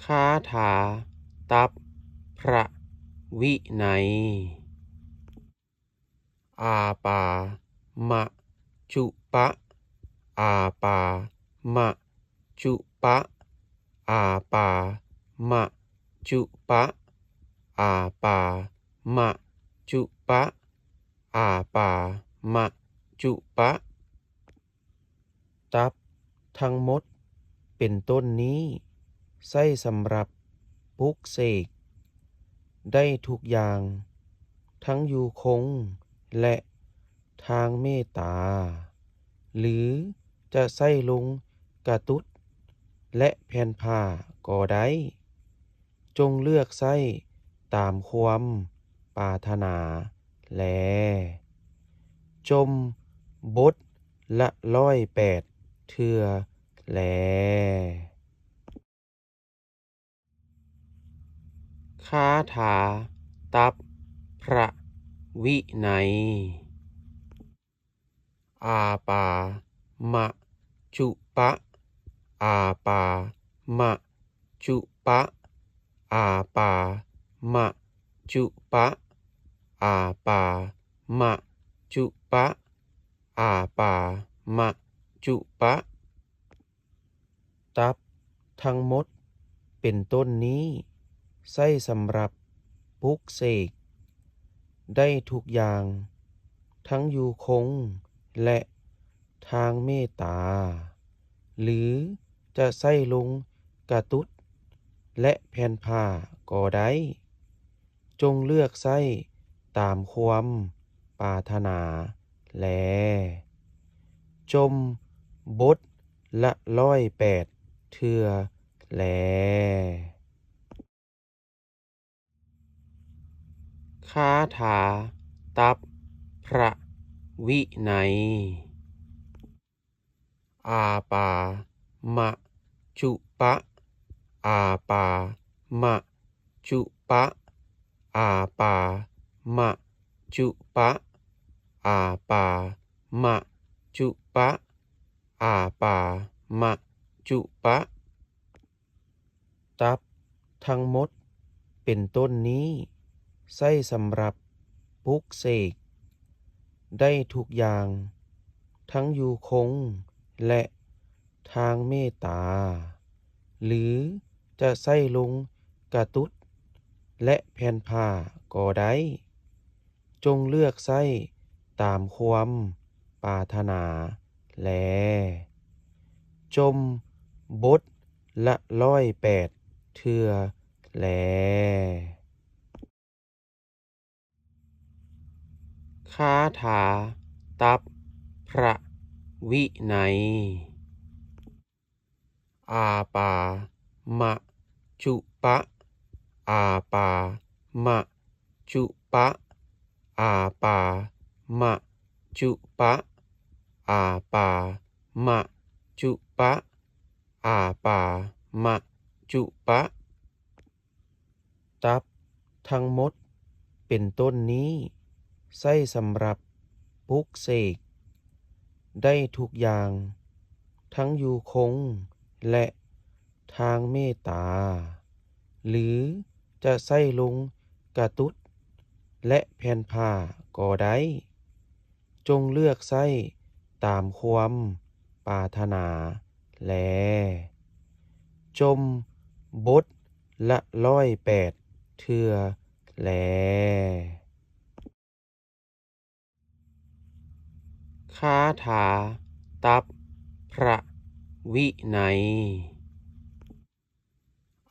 ຄາຖາຕັບພະວິໄນ. ອາປາມະຈຸປະ ອາປາມະຈຸປະ ອາປາມະຈຸປະ ອາປາມະຈຸປະ ອາປາມະຈຸປະ. ຕັບທັງໝົດເປັນຕົ້ນນີ້ ໃຊ້ສຳລັບປຸກເສກໄດ້ທຸກຢ່າງ ທັງຢູ່ຄົງ ແລະ ທາງເມດຕາ ຫຼື ຈະໃຊ້ລົງກະຕຸດ ແລະ ແຜ່ນຜ້າກໍໄດ້. ຈົ່ງເລືອກໃຊ້ຕາມຄວາມປາຖະໜາແລ. ຈົ່ມບົດລະຮ້ອຍແປດເທື່ອແລ. ຄາຖາຕັບພະວິໄນ. ອາປາມະຈຸປະ ອາປາມະຈຸປະ ອາປາມະຈຸປະ ອາປາມະຈຸປະ ອາປາມະຈຸປະ. ຕັບທັງໝົດເປັນຕົ້ນນີ້ ໃຊ້ສຳລັບປຸກເສກໄດ້ທຸກຢ່າງ ທັງຢູ່ຄົງ ແລະ ທາງເມດຕາ ຫຼື ຈະໃຊ້ລົງກະຕຸດ ແລະ ແຜ່ນຜ້າກໍໄດ້. ຈົ່ງເລືອກໃຊ້ຕາມຄວາມປາຖະໜາແລ. ຈົ່ມບົດລະຮ້ອຍແປດເທື່ອແລ. ຄາຖາຕັບພະວິໄນ. ອາປາມະຈຸປະ ອາປາມະຈຸປະ ອາປາມະຈຸປະ ອາປາມະຈຸປະ ອາປາມະຈຸປະ. ຕັບທັງໝົດເປັນຕົ້ນນີ້ ໃຊ້ສຳລັບປຸກເສກໄດ້ທຸກຢ່າງ ທັງຢູ່ຄົງ ແລະ ທາງເມດຕາ ຫຼື ຈະໃຊ້ລົງກະຕຸດ ແລະ ແຜ່ນຜ້າກໍໄດ້. ຈົ່ງເລືອກໃຊ້ຕາມຄວາມປາຖະໜາແລ. ຈົ່ມບົດລະຮ້ອຍແປດເທື່ອແລ. ຄາຖາຕັບພະວິໄນ. ອາປາມະຈຸປະ ອາປາມະຈຸປະ ອາປາມະຈຸປະ ອາປາມະຈຸປະ ອາປາມະຈຸປະ. ຕັບທັງໝົດເປັນຕົ້ນນີ້ ໃຊ້ສຳລັບປຸກເສກໄດ້ທຸກຢ່າງ ທັງຢູ່ຄົງ ແລະ ທາງເມດຕາ ຫຼື ຈະໃຊ້ລົງກະຕຸດ ແລະ ແຜ່ນຜ້າກໍໄດ້. ຈົ່ງເລືອກໃຊ້ຕາມຄວາມປາຖະໜາແລ. ຈົ່ມບົດລະຮ້ອຍແປດເທື່ອແລ. ຄາຖາຕັບພະວິໄນ.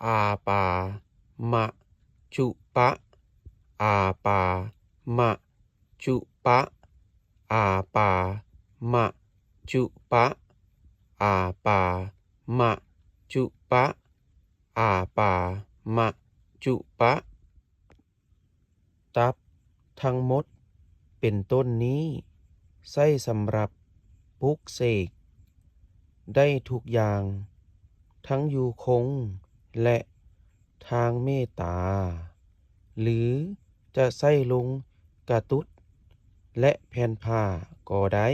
ອາປາມະຈຸປະ ອາປາມະຈຸປະ ອາປາມະຈຸປະ ອາປາມະຈຸປະ ອາປາມະຈຸປະ. ຕັບທັງໝົດເປັນຕົ້ນນີ້ ໃຊ້ສຳລັບປຸກເສກໄດ້ທຸກຢ່າງ ທັງຢູ່ຄົງ ແລະ ທາງເມດຕາ ຫຼື ຈະໃຊ້ລົງກະຕຸດ ແລະ ແຜ່ນຜ້າກໍໄດ້.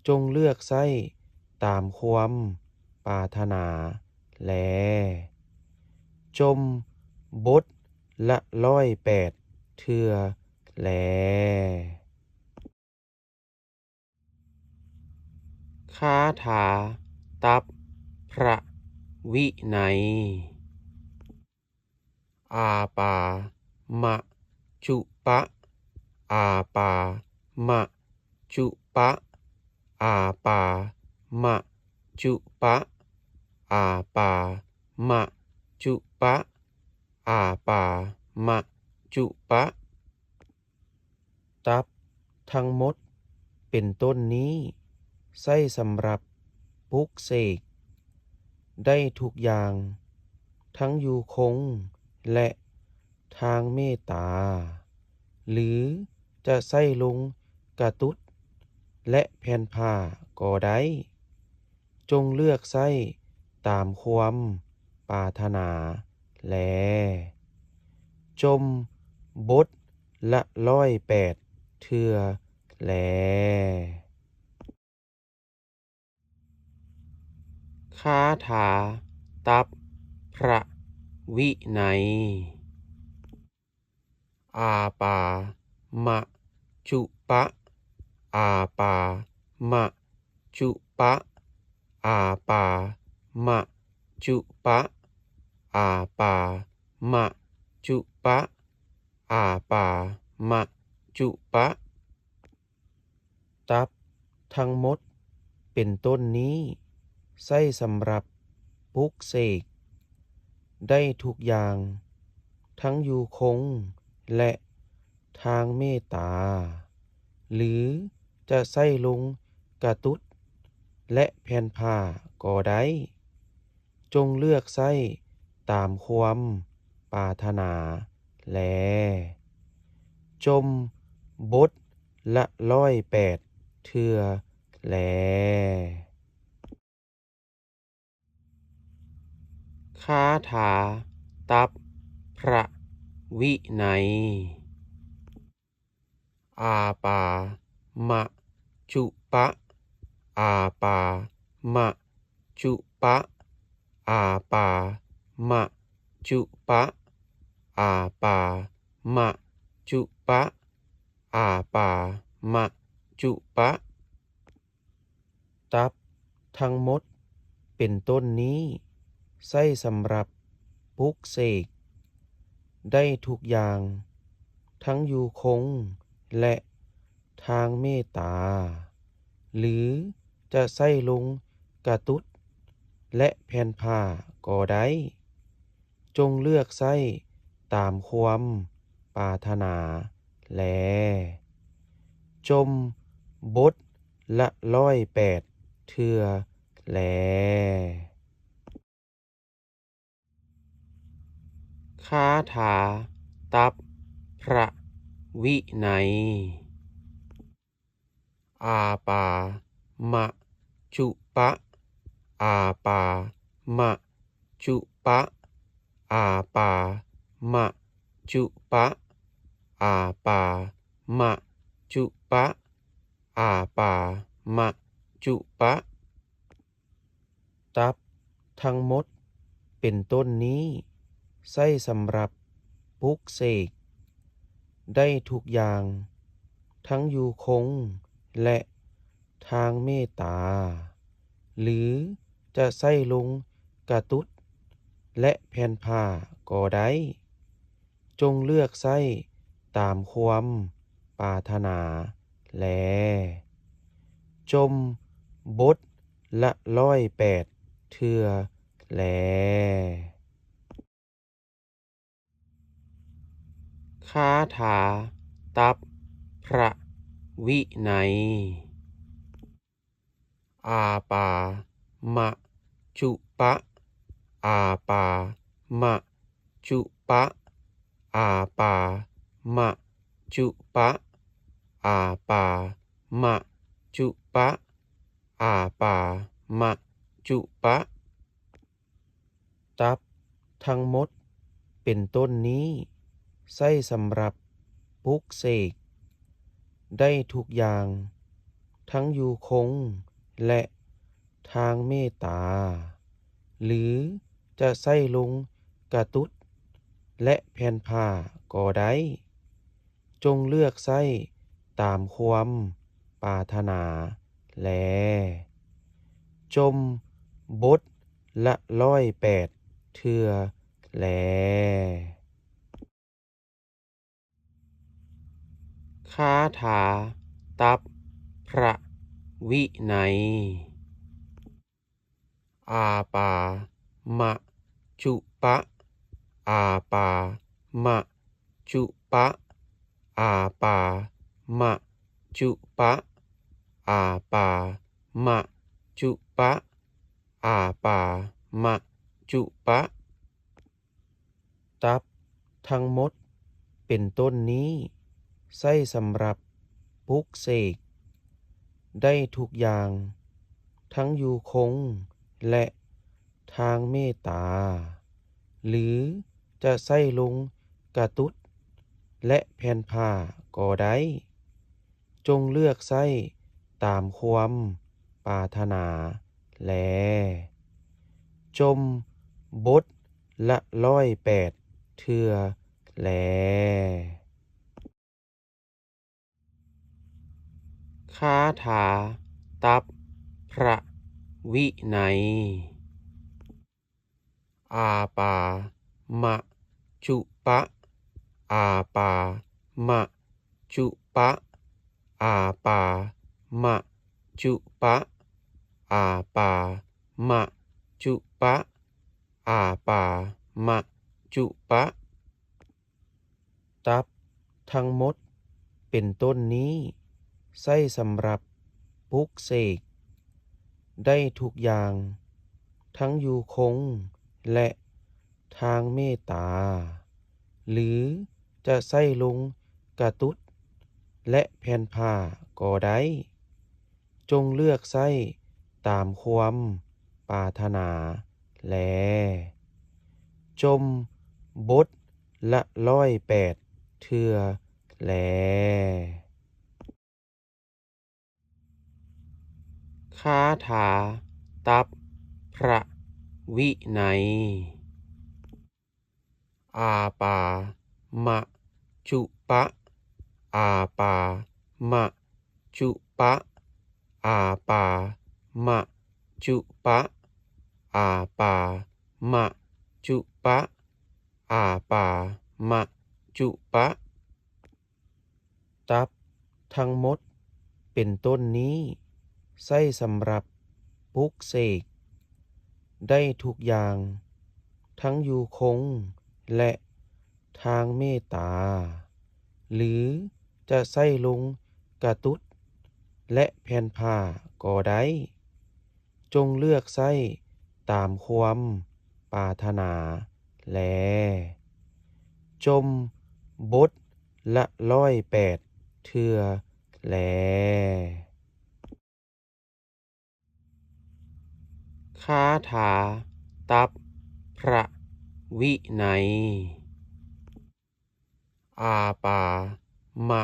ຈົ່ງເລືອກໃຊ້ຕາມຄວາມປາຖະໜາແລ. ຈົ່ມບົດລະຮ້ອຍແປດເທື່ອແລ. ຄາຖາຕັບພະວິໄນ. ອາປາມະຈຸປະ ອາປາມະຈຸປະ ອາປາມະຈຸປະ ອາປາມະຈຸປະ ອາປາມະຈຸປະ. ຕັບທັງໝົດເປັນຕົ້ນນີ້ ໃຊ້ສຳລັບປຸກເສກໄດ້ທຸກຢ່າງ, ທັງຢູ່ຄົງ ແລະ ທາງເມດຕາ ຫຼື ຈະໃຊ້ລົງກະຕຸດ ແລະ ແຜ່ນຜ້າກໍໄດ້. ຈົ່ງເລືອກໃຊ້ຕາມຄວາມປາດຖະໜາແລ. ຈົ່ມບົດລະຮ້ອຍແປດເທື່ອແລ. ຄາຖາຕັບພະວິໄນ. ອາປາມະຈຸປະ ອາປາມະຈຸປະ ອາປາມະຈຸປະ ອາປາມະຈຸປະ ອາປາມະຈຸປະ. ຕັບທັງໝົດເປັນຕົ້ນນີ້ ໃຊ້ສຳລັບປຸກເສກໄດ້ທຸກຢ່າງ, ທັງຢູ່ຄົງ ແລະ ທາງເມດຕາ ຫຼື ຈະໃຊ້ລົງກະຕຸດ ແລະ ແຜ່ນຜ້າກໍໄດ້. ຈົ່ງເລືອກໃຊ້ຕາມຄວາມປາດຖະໜາແລ. ຈົ່ມບົດລະຮ້ອຍແປດເທື່ອແລ. ຄາຖາຕັບພະວິໄນ. ອາປາມະຈຸປະ ອາປາມະຈຸປະ ອາປາມະຈຸປະ ອາປາມະຈຸປະ ອາປາມະຈຸປະ. ຕັບທັງໝົດເປັນຕົ້ນນີ້ ໃຊ້ສຳລັບປຸກເສກໄດ້ທຸກຢ່າງ, ທັງຢູ່ຄົງ ແລະ ທາງເມດຕາ ຫຼື ຈະໃຊ້ລົງກະຕຸດ ແລະ ແຜ່ນຜ້າກໍໄດ້. ຈົ່ງເລືອກໃຊ້ຕາມຄວາມປາດຖະໜາແລ. ຈົ່ມບົດລະຮ້ອຍແປດເທື່ອແລ. ຄາຖາຕັບພະວິໄນ. ອາປາມະຈຸປະ ອາປາມະຈຸປະ ອາປາມະຈຸປະ ອາປາມະຈຸປະ ອາປາມະຈຸປະ. ຕັບທັງໝົດເປັນຕົ້ນນີ້ ໃຊ້ສຳລັບປຸກເສກໄດ້ທຸກຢ່າງ, ທັງຢູ່ຄົງ ແລະ ທາງເມດຕາ ຫຼື ຈະໃຊ້ລົງກະຕຸດ ແລະ ແຜ່ນຜ້າກໍໄດ້. ຈົ່ງເລືອກໃຊ້ຕາມຄວາມປາດຖະໜາແລ. ຈົ່ມບົດລະຮ້ອຍແປດເທື່ອແລ. ຄາຖາຕັບພະວິໄນ. ອາປາມະຈຸປະ ອາປາມະຈຸປະ ອາປາມະຈຸປະ ອາປາມະຈຸປະ ອາປາມະຈຸປະ. ຕັບທັງໝົດເປັນຕົ້ນນີ້ ໃຊ້ສຳລັບປຸກເສກໄດ້ທຸກຢ່າງ, ທັງຢູ່ຄົງ ແລະ ທາງເມດຕາ ຫຼື ຈະໃຊ້ລົງ ກະຕຸດ ແລະ ແຜ່ນຜ້າກໍໄດ້. ຈົ່ງເລືອກໃຊ້ຕາມຄວາມປາດຖະໜາແລ. ຈົ່ມບົດລະຮ້ອຍແປດເທື່ອແລ. ຄາຖາຕັບພະວິໄນ. ອາປາມະຈຸປະ ອາປາມະຈຸປະ ອາປາມະຈຸປະ ອາປາມະຈຸປະ ອາປາມະຈຸປະ. ຕັບທັງໝົດເປັນຕົ້ນນີ້ ໃຊ້ສຳລັບປຸກເສກໄດ້ທຸກຢ່າງ, ທັງຢູ່ຄົງ ແລະ ທາງເມດຕາ ຫຼື ຈະໃຊ້ລົງກະຕຸດ ແລະ ແຜ່ນຜ້າກໍໄດ້. ຈົ່ງເລືອກໃຊ້ຕາມຄວາມປາດຖະໜາແລ. ຈົ່ມບົດລະຮ້ອຍແປດເທື່ອແລ. ຄາຖາຕັບພະວິໄນ. ອາປາມະຈຸປະ ອາປາມະຈຸປະ ອາປາມະຈຸປະ ອາປາມະຈຸປະ ອາປາມະຈຸປະ. ຕັບທັງໝົດເປັນຕົ້ນນີ້ ໃຊ້ສຳລັບປຸກເສກໄດ້ທຸກຢ່າງ, ທັງຢູ່ຄົງ ແລະ ທາງເມດຕາ ຫຼື ຈະໃຊ້ລົງກະຕຸດ ແລະ ແຜ່ນຜ້າກໍໄດ້. ຈົ່ງເລືອກໃຊ້ຕາມຄວາມປາດຖະໜາແລ. ຈົ່ມບົດລະຮ້ອຍແປດເທື່ອແລ. ຄາຖາຕັບພະວິໄນ. ອາປາມະຈຸປະ ອາປາມະຈຸປະ ອາປາມະຈຸປະ ອາປາມະຈຸປະ ອາປາມະຈຸປະ. ຕັບທັງໝົດເປັນຕົ້ນນີ້ ໃຊ້ສຳລັບປຸກເສກໄດ້ທຸກຢ່າງ, ທັງຢູ່ຄົງ ແລະ ທາງເມດຕາ ຫຼື ຈະໃຊ້ລົງກະຕຸດ ແລະ ແຜ່ນຜ້າກໍໄດ້. ຈົ່ງເລືອກໃຊ້ຕາມຄວາມປາດຖະໜາແລ. ຈົ່ມບົດລະຮ້ອຍແປດເທື່ອແລ. ຄາຖາຕັບພະວິໄນ. ອາປາມະ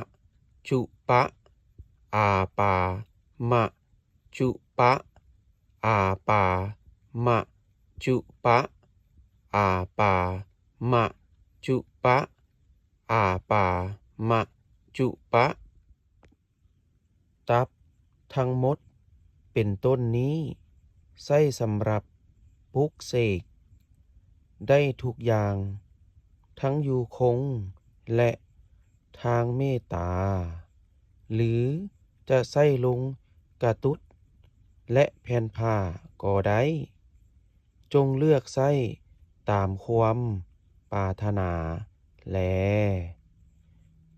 ຈຸປະ ອາປາມະຈຸປະ ອາປາມະຈຸປະ ອາປາມະຈຸປະ ອາປາມະຈຸປະ. ຕັບທັງໝົດເປັນຕົ້ນນີ້ ໃຊ້ສຳລັບປຸກເສກໄດ້ທຸກຢ່າງ, ທັງຢູ່ຄົງ ແລະ ທາງເມດຕາ ຫຼື ຈະໃຊ້ລົງກະຕຸດ ແລະ ແຜ່ນຜ້າກໍໄດ້. ຈົ່ງເລືອກໃຊ້ຕາມຄວາມປາດຖະໜາແລ.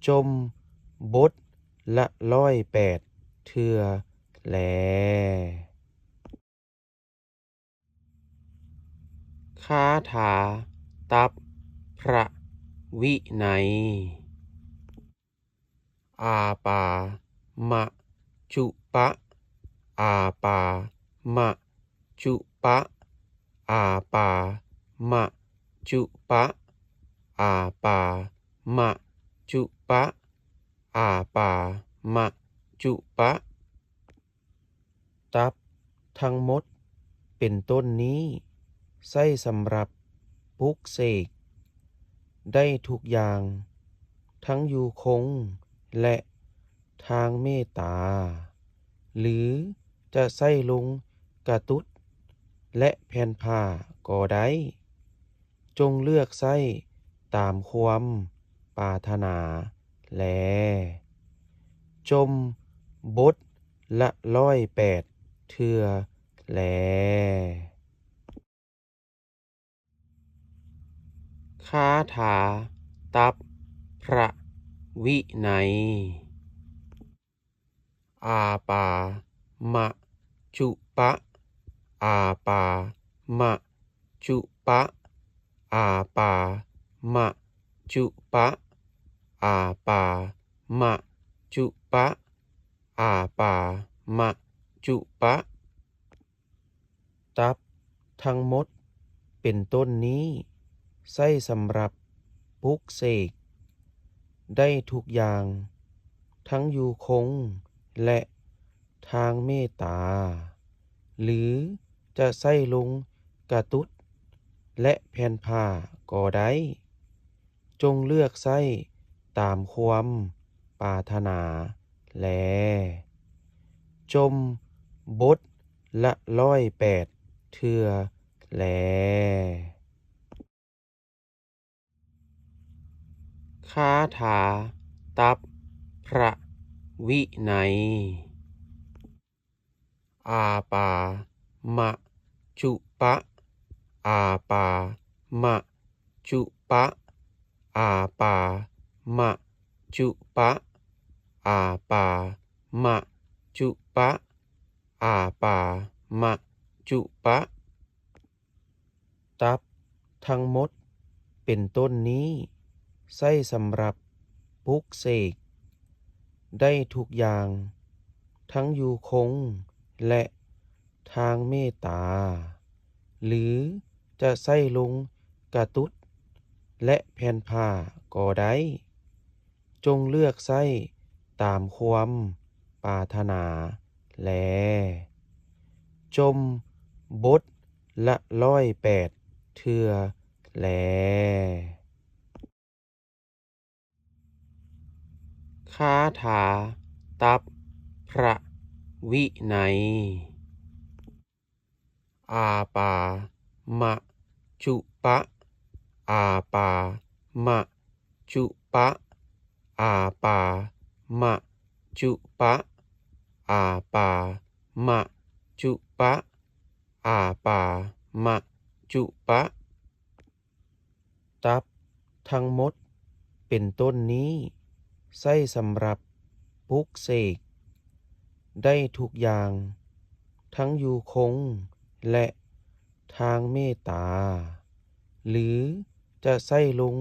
ຈົ່ມບົດລະຮ້ອຍແປດເທື່ອແລ. ຄາຖາຕັບພະວິໄນ. ອາປາມະຈຸປະ ອາປາມະຈຸປະ ອາປາມະຈຸປະ ອາປາມະຈຸປະ ອາປາມະຈຸປະ. ຕັບທັງໝົດເປັນຕົ້ນນີ້ ໃຊ້ສຳລັບ ປຸກເສກໄດ້ທຸກຢ່າງ, ທັງຢູ່ຄົງ ແລະ ທາງເມດຕາ ຫຼື ຈະໃຊ້ລົງກະຕຸດ ແລະ ແຜ່ນຜ້າກໍໄດ້. ຈົ່ງເລືອກໃຊ້ຕາມຄວາມປາດຖະໜາແລ. ຈົ່ມບົດລະຮ້ອຍແປດເທື່ອແລ. ຄາຖາຕັບພະວິໄນ. ອາປາມະຈຸປະ ອາປາມະຈຸປະ ອາປາມະຈຸປະ ອາປາມະຈຸປະ ອາປາມະຈຸປະ. ຕັບທັງໝົດເປັນຕົ້ນນີ້ ໃຊ້ສຳລັບປຸກເສກໄດ້ທຸກຢ່າງ, ທັງຢູ່ຄົງ ແລະ ທາງເມດຕາ ຫຼື ຈະໃຊ້ລົງກະຕຸດ ແລະ ແຜ່ນຜ້າກໍໄດ້. ຈົ່ງເລືອກໃຊ້ຕາມຄວາມປາດຖະໜາແລ. ຈົ່ມບົດລະຮ້ອຍແປດເທື່ອແລ. ຄາຖາຕັບພະວິໄນ. ອາປາມະຈຸປະ ອາປາມະຈຸປະ ອາປາມະຈຸປະ ອາປາມະຈຸປະ ອາປາມະຈຸປະ. ຕັບທັງໝົດເປັນຕົ້ນນີ້ ໃຊ້ສຳລັບປຸກເສກໄດ້ທຸກຢ່າງ, ທັງຢູ່ຄົງ ແລະ ທາງເມດຕາ ຫຼື ຈະໃຊ້ລົງກະຕຸດ ແລະ ແຜ່ນຜ້າກໍໄດ້. ຈົ່ງເລືອກໃຊ້ຕາມຄວາມປາດຖະໜາແລ. ຈົ່ມບົດລະຮ້ອຍແປດເທື່ອແລ. ຄາຖາຕັບພະວິໄນ. ອາປາມະຈຸປະ ອາປາມະຈຸປະ ອາປາມະຈຸປະ ອາປາມະຈຸປະ ອາປາມະຈຸປະ. ຕັບທັງໝົດເປັນຕົ້ນນີ້ ໃຊ້ສຳລັບປຸກເສກໄດ້ທຸກຢ່າງ, ທັງຢູ່ຄົງ ແລະ ທາງເມດຕາ ຫຼື ຈະໃຊ້ລົງ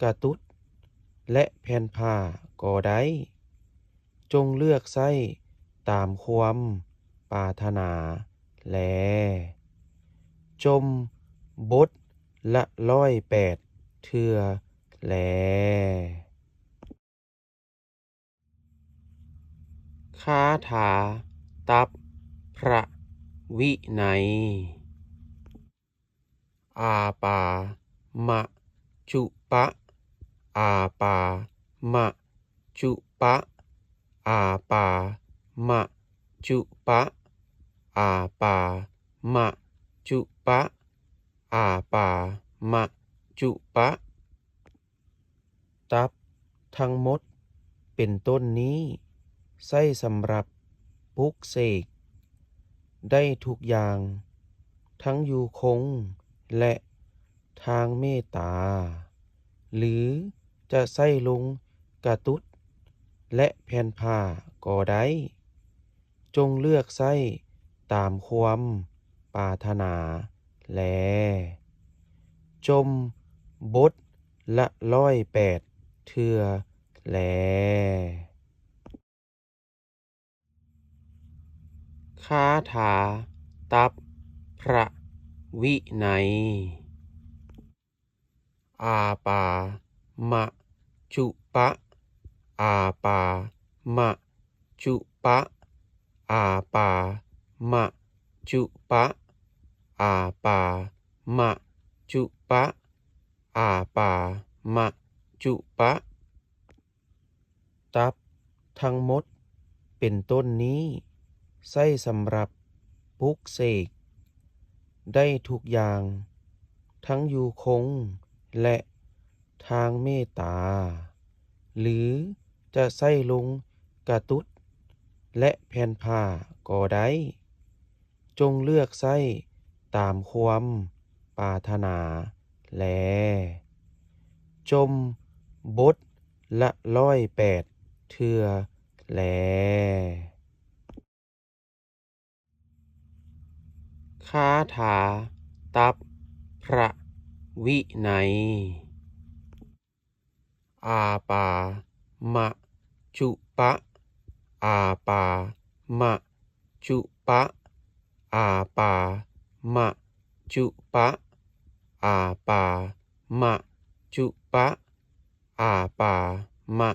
ກະຕຸດ ແລະ ແຜ່ນຜ້າກໍໄດ້. ຈົ່ງເລືອກໃຊ້ຕາມຄວາມປາດຖະໜາແລ. ຈົ່ມບົດລະຮ້ອຍແປດເທື່ອແລ. ຄາຖາຕັບພະວິໄນ. ອາປາມະຈຸປະ ອາປາມະຈຸປະ ອາປາມະຈຸປະ ອາປາມະຈຸປະ ອາປາມະຈຸປະ. ຕັບທັງໝົດເປັນຕົ້ນນີ້ ໃຊ້ສຳລັບປຸກເສກໄດ້ທຸກຢ່າງ, ທັງຢູ່ຄົງ ແລະ ທາງເມດຕາ ຫຼື ຈະໃຊ້ລົງກະຕຸດ ແລະ ແຜ່ນຜ້າກໍໄດ້. ຈົ່ງເລືອກໃຊ້ຕາມຄວາມປາດຖະໜາແລ. ຈົ່ມບົດລະຮ້ອຍແປດເທື່ອແລ. ຄາຖາຕັບພະວິໄນ. ອາປາມະຈຸປະ ອາປາມະຈຸປະ ອາປາມະຈຸປະ ອາປາມະຈຸປະ ອາປາມະຈຸປະ. ຕັບທັງໝົດເປັນຕົ້ນນີ້ ໃຊ້ສຳລັບປຸກເສກໄດ້ທຸກຢ່າງ, ທັງຢູ່ຄົງ ແລະ ທາງເມດຕາ ຫຼື ຈະໃຊ້ລົງກະຕຸດ ແລະ ແຜ່ນຜ້າກໍໄດ້. ຈົ່ງເລືອກໃຊ້ຕາມຄວາມປາດຖະໜາແລ. ຈົ່ມບົດລະຮ້ອຍແປດເທື່ອແລ. ຄາຖາຕັບພະວິໄນ. ອາປາມະຈຸປະ ອາປາມະຈຸປະ ອາປາມະຈຸປະ ອາປາມະຈຸປະ ອາປາມະ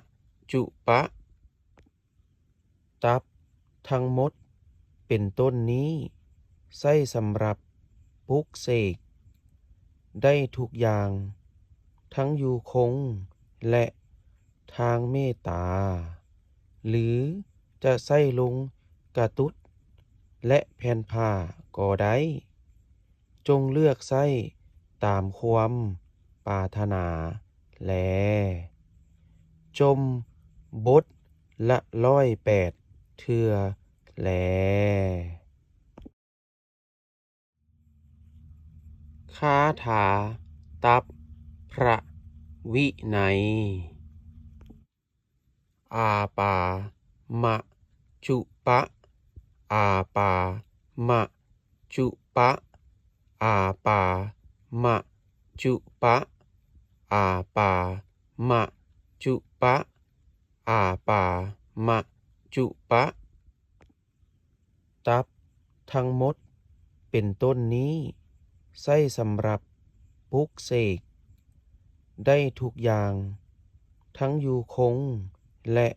ຈຸປະ. ຕັບທັງໝົດເປັນຕົ້ນນີ້ ໃຊ້ສຳລັບປຸກເສກໄດ້ທຸກຢ່າງ, ທັງຢູ່ຄົງ ແລະ ທາງເມດຕາ ຫຼື ຈະໃຊ້ລົງກະຕຸດ ແລະ ແຜ່ນຜ້າກໍໄດ້. ຈົ່ງເລືອກໃຊ້ຕາມຄວາມປາດຖະໜາແລ. ຈົ່ມບົດລະຮ້ອຍແປດເທື່ອແລ. ຄາຖາຕັບພະວິໄນ. ອາປາມະຈຸປະ ອາປາມະຈຸປະ ອາປາມະຈຸປະ ອາປາມະຈຸປະ ອາປາມະຈຸປະ. ຕັບທັງໝົດເປັນຕົ້ນນີ້ ໃຊ້ສຳລັບປຸກເສກໄດ້ທຸກຢ່າງ, ທັງຢູ່ຄົງ ແລະ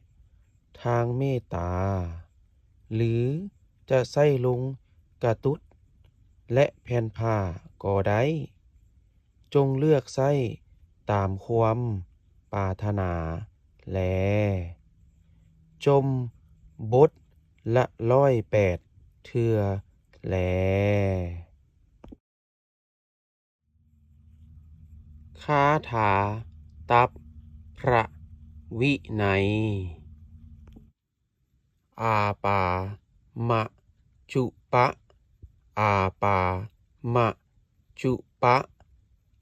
ທາງເມດຕາ ຫຼື ຈະໃຊ້ລົງກະຕຸດ ແລະ ແຜ່ນຜ້າກໍໄດ້. ຈົ່ງເລືອກໃຊ້ຕາມຄວາມປາດຖະໜາແລ. ຈົ່ມບົດລະຮ້ອຍແປດເທື່ອແລ. ຄາຖາຕັບພະວິໄນ. ອາປາມະຈຸປະ ອາປາມະຈຸປະ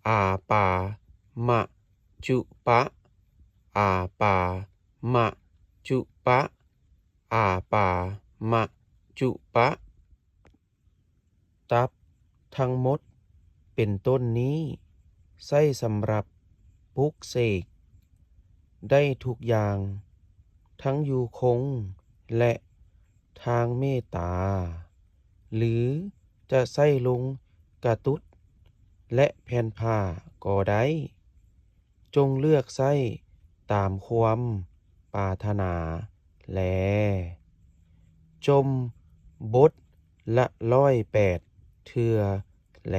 ອາປາມະຈຸປະ ອາປາມະຈຸປະ ອາປາມະຈຸປະ. ຕັບທັງໝົດເປັນຕົ້ນນີ້ ໃຊ້ສຳລັບປຸກເສກໄດ້ທຸກຢ່າງ, ທັງຢູ່ຄົງ ແລະ ທາງເມດຕາ ຫຼື ຈະໃຊ້ລົງກະຕຸດ ແລະ ແຜ່ນຜ້າກໍໄດ້. ຈົ່ງເລືອກໃຊ້ຕາມຄວາມປາດຖະໜາແລ. ຈົ່ມບົດລະຮ້ອຍແປດເທື່ອແລ.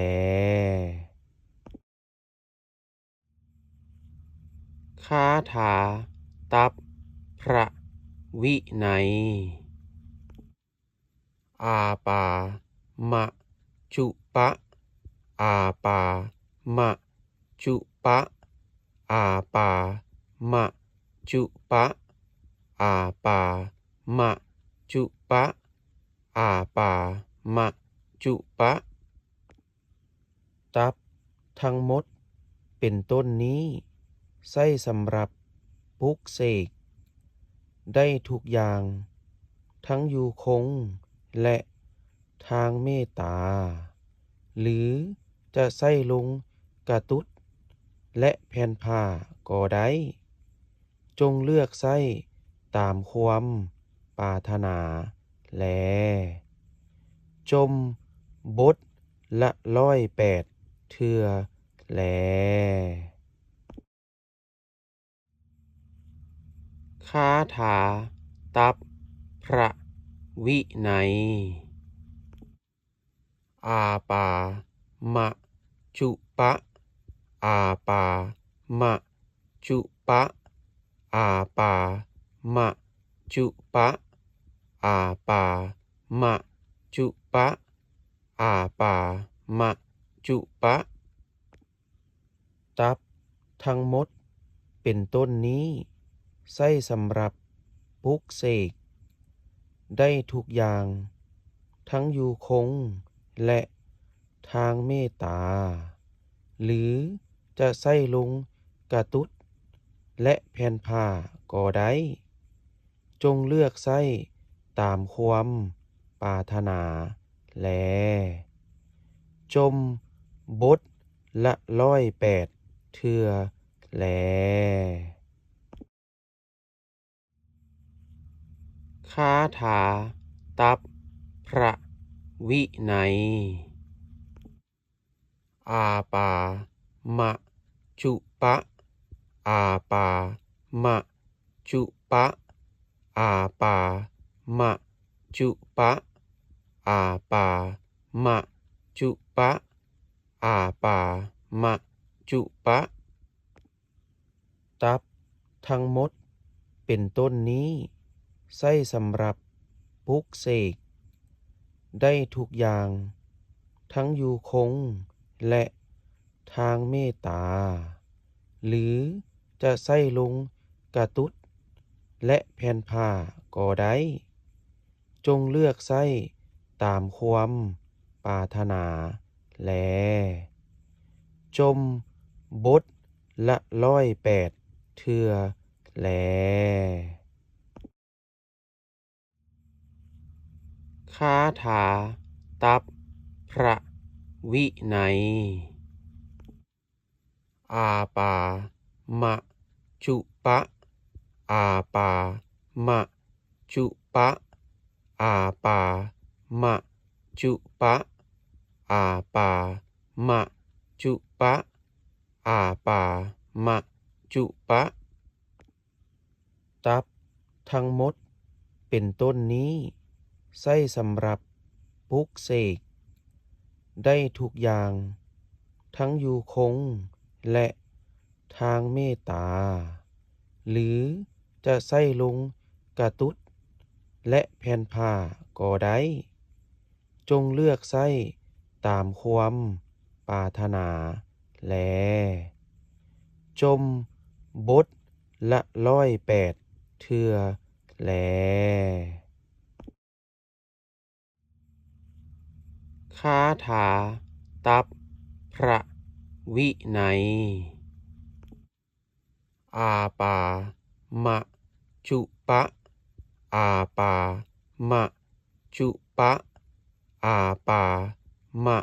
ຄາຖາຕັບພະວິໄນ. ອາປາມະຈຸປະ ອາປາມະຈຸປະ ອາປາມະຈຸປະ ອາປາມະຈຸປະ ອາປາມະຈຸປະ. ຕັບທັງໝົດເປັນຕົ້ນນີ້ ໃຊ້ສຳລັບປຸກເສກໄດ້ທຸກຢ່າງ, ທັງຢູ່ຄົງ ແລະ ທາງເມດຕາ ຫຼື ຈະໃຊ້ລົງກະຕຸດ ແລະ ແຜ່ນຜ້າກໍໄດ້. ຈົ່ງເລືອກໃຊ້ຕາມຄວາມປາດຖະໜາແລ. ຈົ່ມບົດລະຮ້ອຍແປດເທື່ອແລ. ຄາຖາຕັບພະວິໄນ. ອາປາມະຈຸປະ ອ ອາປາມະຈຸປະ ອາປາມະຈຸປະ ອາປາມະຈຸປະ ອາປາມະຈຸປະ. ຕັບທັງໝົດເປັນຕົ້ນນີ້ ໃຊ້ສຳລັບປຸກເສກໄດ້ທຸກຢ່າງ ທັງຢູ່ຄົງ ແລະ ທາງເມດຕາ ຫຼື ຈະໃຊ້ລົງກະຕຸດ ແລະ ແຜ່ນຜ້າກໍໄດ້. ຈົ່ງເລືອກໃຊ້ຕາມຄວາມປາດຖະໜາແລ. ຈົ່ມບົດລະຮ້ອຍແປດເທື່ອແລ. ຄາຖາຕັບພະວິໄນ. ອາປາມະຈຸປະ ອາປາມະຈຸປະ ອາປາມະຈຸປະ ອາປາມະຈຸປະ ອາປາມະຈຸປະ. ຕັບທັງໝົດເປັນຕົ້ນນີ້ ໃຊ້ສຳລັບປຸກເສກໄດ້ທຸກຢ່າງ ທັງຢູ່ຄົງ ແລະ ທາງເມດຕາ ຫຼື ຈະໃຊ້ລົງກະຕຸດ ແລະ ແຜ່ນຜ້າກໍໄດ້. ຈົ່ງເລືອກໃຊ້ຕາມຄວາມປາດຖະໜາແລ. ຈົ່ມບົດລະຮ້ອຍແປດເທື່ອແລ. ຄາຖາຕັບພະວິໄນ. ອາປາມະຈຸປະ ອາປາມະຈຸປະ ອາປາມະຈຸປະ ອາປາມະຈຸປະ ອາປາມະຈຸປະ. ຕັບທັງໝົດເປັນຕົ້ນນີ້ ໃຊ້ສຳລັບປຸກເສກໄດ້ທຸກຢ່າງ ທັງຢູ່ຄົງ ແລະ ທາງເມດຕາ ຫຼື ຈະໃຊ້ລົງກະຕຸດ ແລະ ແຜ່ນຜ້າກໍໄດ້. ຈົ່ງເລືອກໃຊ້ຕາມຄວາມປາດຖະໜາແລ. ຈົ່ມບົດລະຮ້ອຍແປດເທື່ອແລ. ຄາຖາຕັບພະວິໄນ. ອາປາມະຈຸປະ ອາປາມະຈຸປະ ອາປາມະ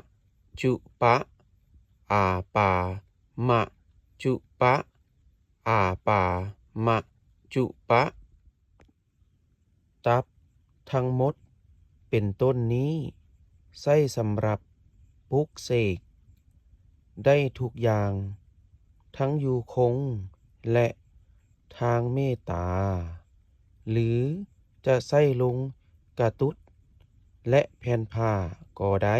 ຈຸປະ ອາປາມະຈຸປະ ອາປາມະຈຸປະ. ຕັບທັງໝົດເປັນຕົ້ນນີ້ ໃຊ້ສຳລັບປຸກເສກໄດ້ທຸກຢ່າງ ທັງຢູ່ຄົງ ແລະ ທາງເມດຕາ ຫຼື ຈະໃຊ້ລົງກະຕຸດ ແລະ ແຜ່ນຜ້າກໍໄດ້.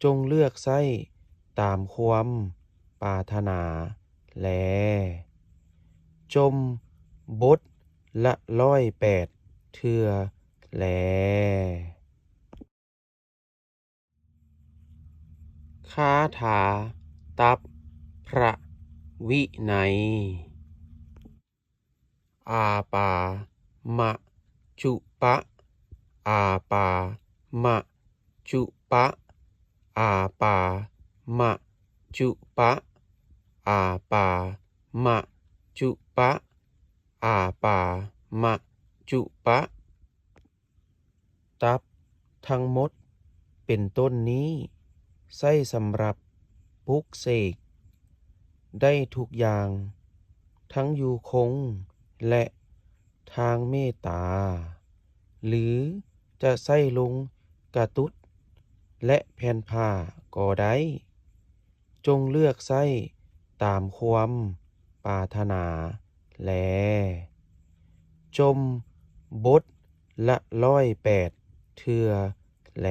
ຈົ່ງເລືອກໃຊ້ຕາມຄວາມປາດຖະໜາແລ. ຈົ່ມບົດລະຮ້ອຍແປດເທື່ອແລ. ຄາຖາຕັບພະວິໄນ. ອາປາມະຈຸປະ ອາປາມະຈຸປະ ອາປາມະຈຸປະ ອາປາມະຈຸປະ ອາປາມະຈຸປະ. ຕັບທັງໝົດເປັນຕົ້ນນີ້ ໃຊ້ສຳລັບປຸກເສກໄດ້ທຸກຢ່າງ ທັງຢູ່ຄົງ ແລະ ທາງເມດຕາ ຫຼື ຈະໃຊ້ລົງກະຕຸດ ແລະ ແຜ່ນຜ້າກໍໄດ້. ຈົ່ງເລືອກໃຊ້ຕາມຄວາມປາດຖະໜາແລ. ຈົ່ມບົດລະຮ້ອຍແປດເທື່ອແລ.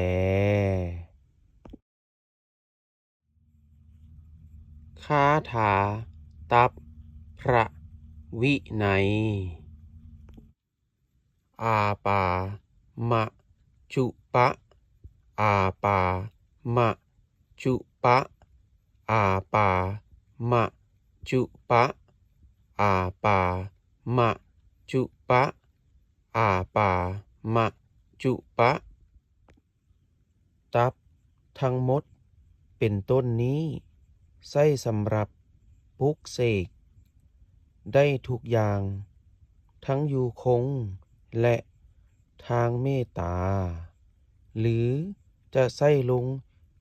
ຄາຖາຕັບພະວິໄນ. ອາປາມະຈຸປະ ອາປາມະຈຸປະ ອາປາມະຈຸປະ ອາປາມະຈຸປະ ອາປາມະຈຸປະ. ຕັບທັງໝົດເປັນຕົ້ນນີ້ ໃຊ້ສຳລັບປຸກເສກໄດ້ທຸກຢ່າງ, ທັງຢູ່ຄົງ ແລະ ທາງເມດຕາ ຫຼື ຈະໃຊ້ລົງ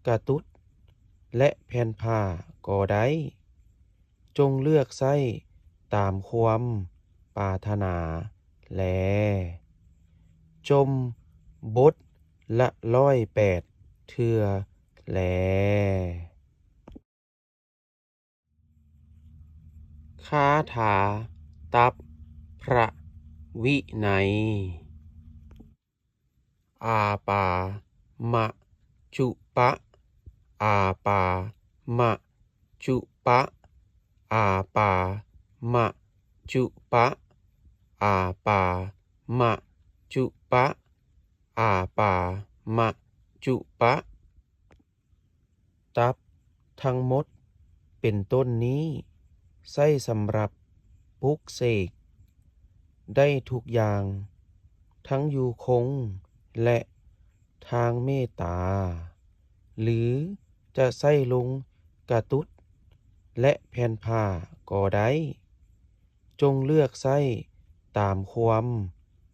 ກະຕຸດ ແລະ ແຜ່ນຜ້າກໍໄດ້. ຈົ່ງເລືອກໃຊ້ຕາມຄວາມປາດຖະໜາແລ. ຈົ່ມບົດລະຮ້ອຍແປດເທື່ອແລ. ຄາຖາຕັບພະວິໄນ. ອາປາມະຈຸປະ ອາປາມະຈຸປະ ອາປາມະຈຸປະ ອາປາມະຈຸປະ ອາປາມະຈຸປະ. ຕັບທັງໝົດເປັນຕົ້ນນີ້ ໃຊ້ສຳລັບປຸກເສກໄດ້ທຸກຢ່າງ, ທັງຢູ່ຄົງ ແລະ ທາງເມດຕາ ຫຼື ຈະໃຊ້ລົງກະຕຸດ ແລະ ແຜ່ນຜ້າກໍໄດ້. ຈົ່ງເລືອກໃຊ້ຕາມຄວາມ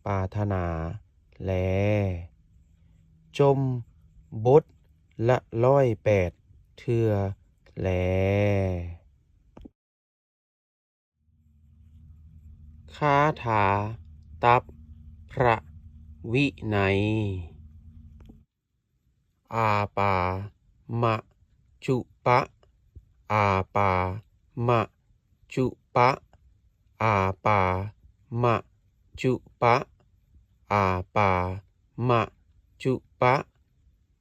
ປາດຖະໜາແລ. ຈົ່ມບົດລະຮ້ອຍແປດເທື່ອແລ. ຄາຖາຕັບພະວິໄນ. ອາປາມະຈຸປະ ອາປາມະຈຸປະ ອາປາມະຈຸປະ ອາປາມະຈຸປະ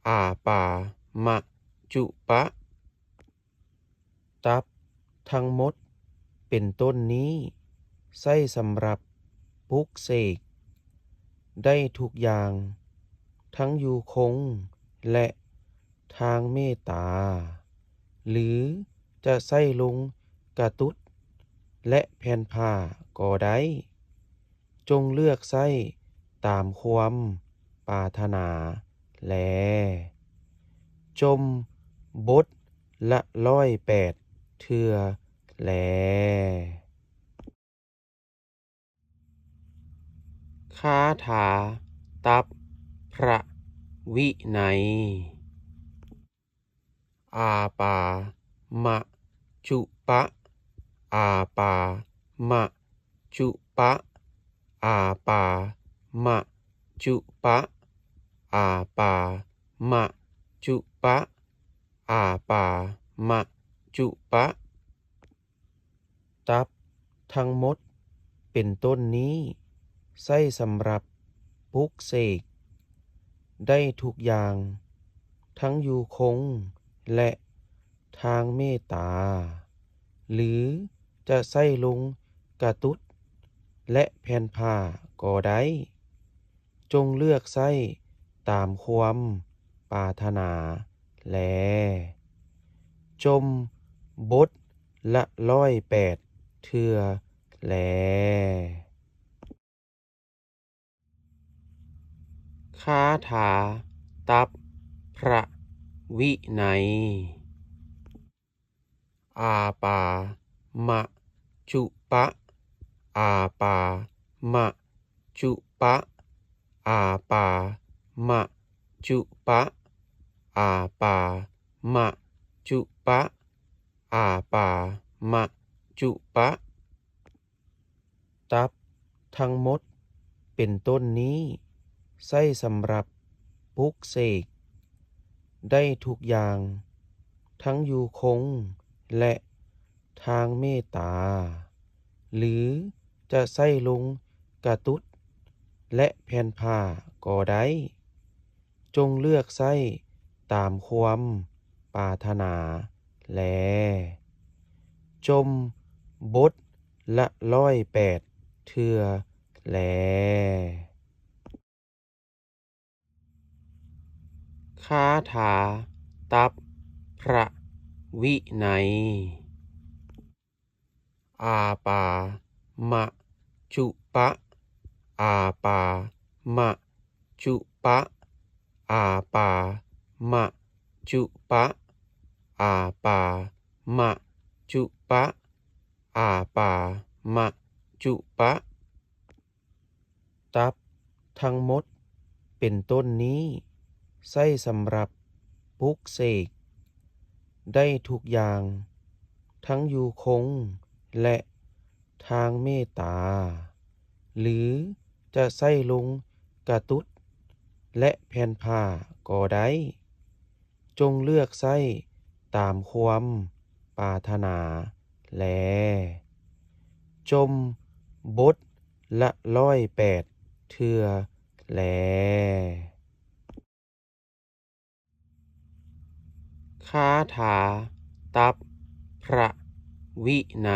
ອາປາມະຈຸປະ. ຕັບທັງໝົດເປັນຕົ້ນນີ້ ໃຊ້ສຳລັບປຸກເສກໄດ້ທຸກຢ່າງ, ທັງຢູ່ຄົງ ແລະ ທາງເມດຕາ ຫຼື ຈະໃຊ້ລົງກະຕຸດ ແລະ ແຜ່ນຜ້າກໍໄດ້. ຈົ່ງເລືອກໃຊ້ຕາມຄວາມປາດຖະໜາແລ. ຈົ່ມບົດລະຮ້ອຍແປດເທື່ອແລ. ຄາຖາຕັບພະວິໄນ. ອາປາມະຈຸປະ ອາປາມະຈຸປະ ອາປາມະຈຸປະ ອາປາມະຈຸປະ ອາປາມະຈຸປະ. ຕັບທັງໝົດເປັນຕົ້ນນີ້ ໃຊ້ສຳລັບປຸກເສກໄດ້ທຸກຢ່າງ, ທັງຢູ່ຄົງ ແລະ ທາງເມດຕາ ຫຼື ຈະໃຊ້ລົງກະຕຸດ ແລະ ແຜ່ນຜ້າກໍໄດ້. ຈົ່ງເລືອກໃຊ້ຕາມຄວາມປາດຖະໜາແລ. ຈົ່ມບົດລະຮ້ອຍແປດເທື່ອແລ. ຄາຖາຕັບພະວິໄນ. ອາປາມະຈຸປະ ອາປາມະຈຸປະ ອາປາມະຈຸປະ ອາປາມະຈຸປະ ອາປາມະຈຸປະ. ຕັບທັງໝົດເປັນຕົ້ນນີ້ ໃຊ້ສຳລັບປຸກເສກໄດ້ທຸກຢ່າງ, ທັງຢູ່ຄົງ ແລະ ທາງເມດຕາ ຫຼື ຈະໃຊ້ລົງກະຕຸດ ແລະ ແຜ່ນຜ້າກໍໄດ້. ຈົ່ງເລືອກໃຊ້ຕາມຄວາມປາດຖະໜາແລ. ຈົ່ມບົດລະຮ້ອຍແປດເທື່ອແລ. ຄາຖາຕັບພະວິໄນ. ອາປາມະຈຸປະ ອາປາມະຈຸປະ ອາປາມະຈຸປະ ອາປາມະຈຸປະ ອາປາມະຈຸປະ. ຕັບທັງໝົດເປັນຕົ້ນນີ້ ໃຊ້ສຳລັບປຸກເສກໄດ້ທຸກຢ່າງ, ທັງຢູ່ຄົງ ແລະ ທາງເມດຕາ ຫຼື ຈະໃຊ້ລົງກະຕຸດ ແລະ ແຜ່ນຜ້າກໍໄດ້. ຈົ່ງເລືອກໃຊ້ຕາມຄວາມປາດຖະໜາແລ. ຈົ່ມບົດລະຮ້ອຍແປດເທື່ອແລ. ຄາຖາຕັບພະວິໄນ.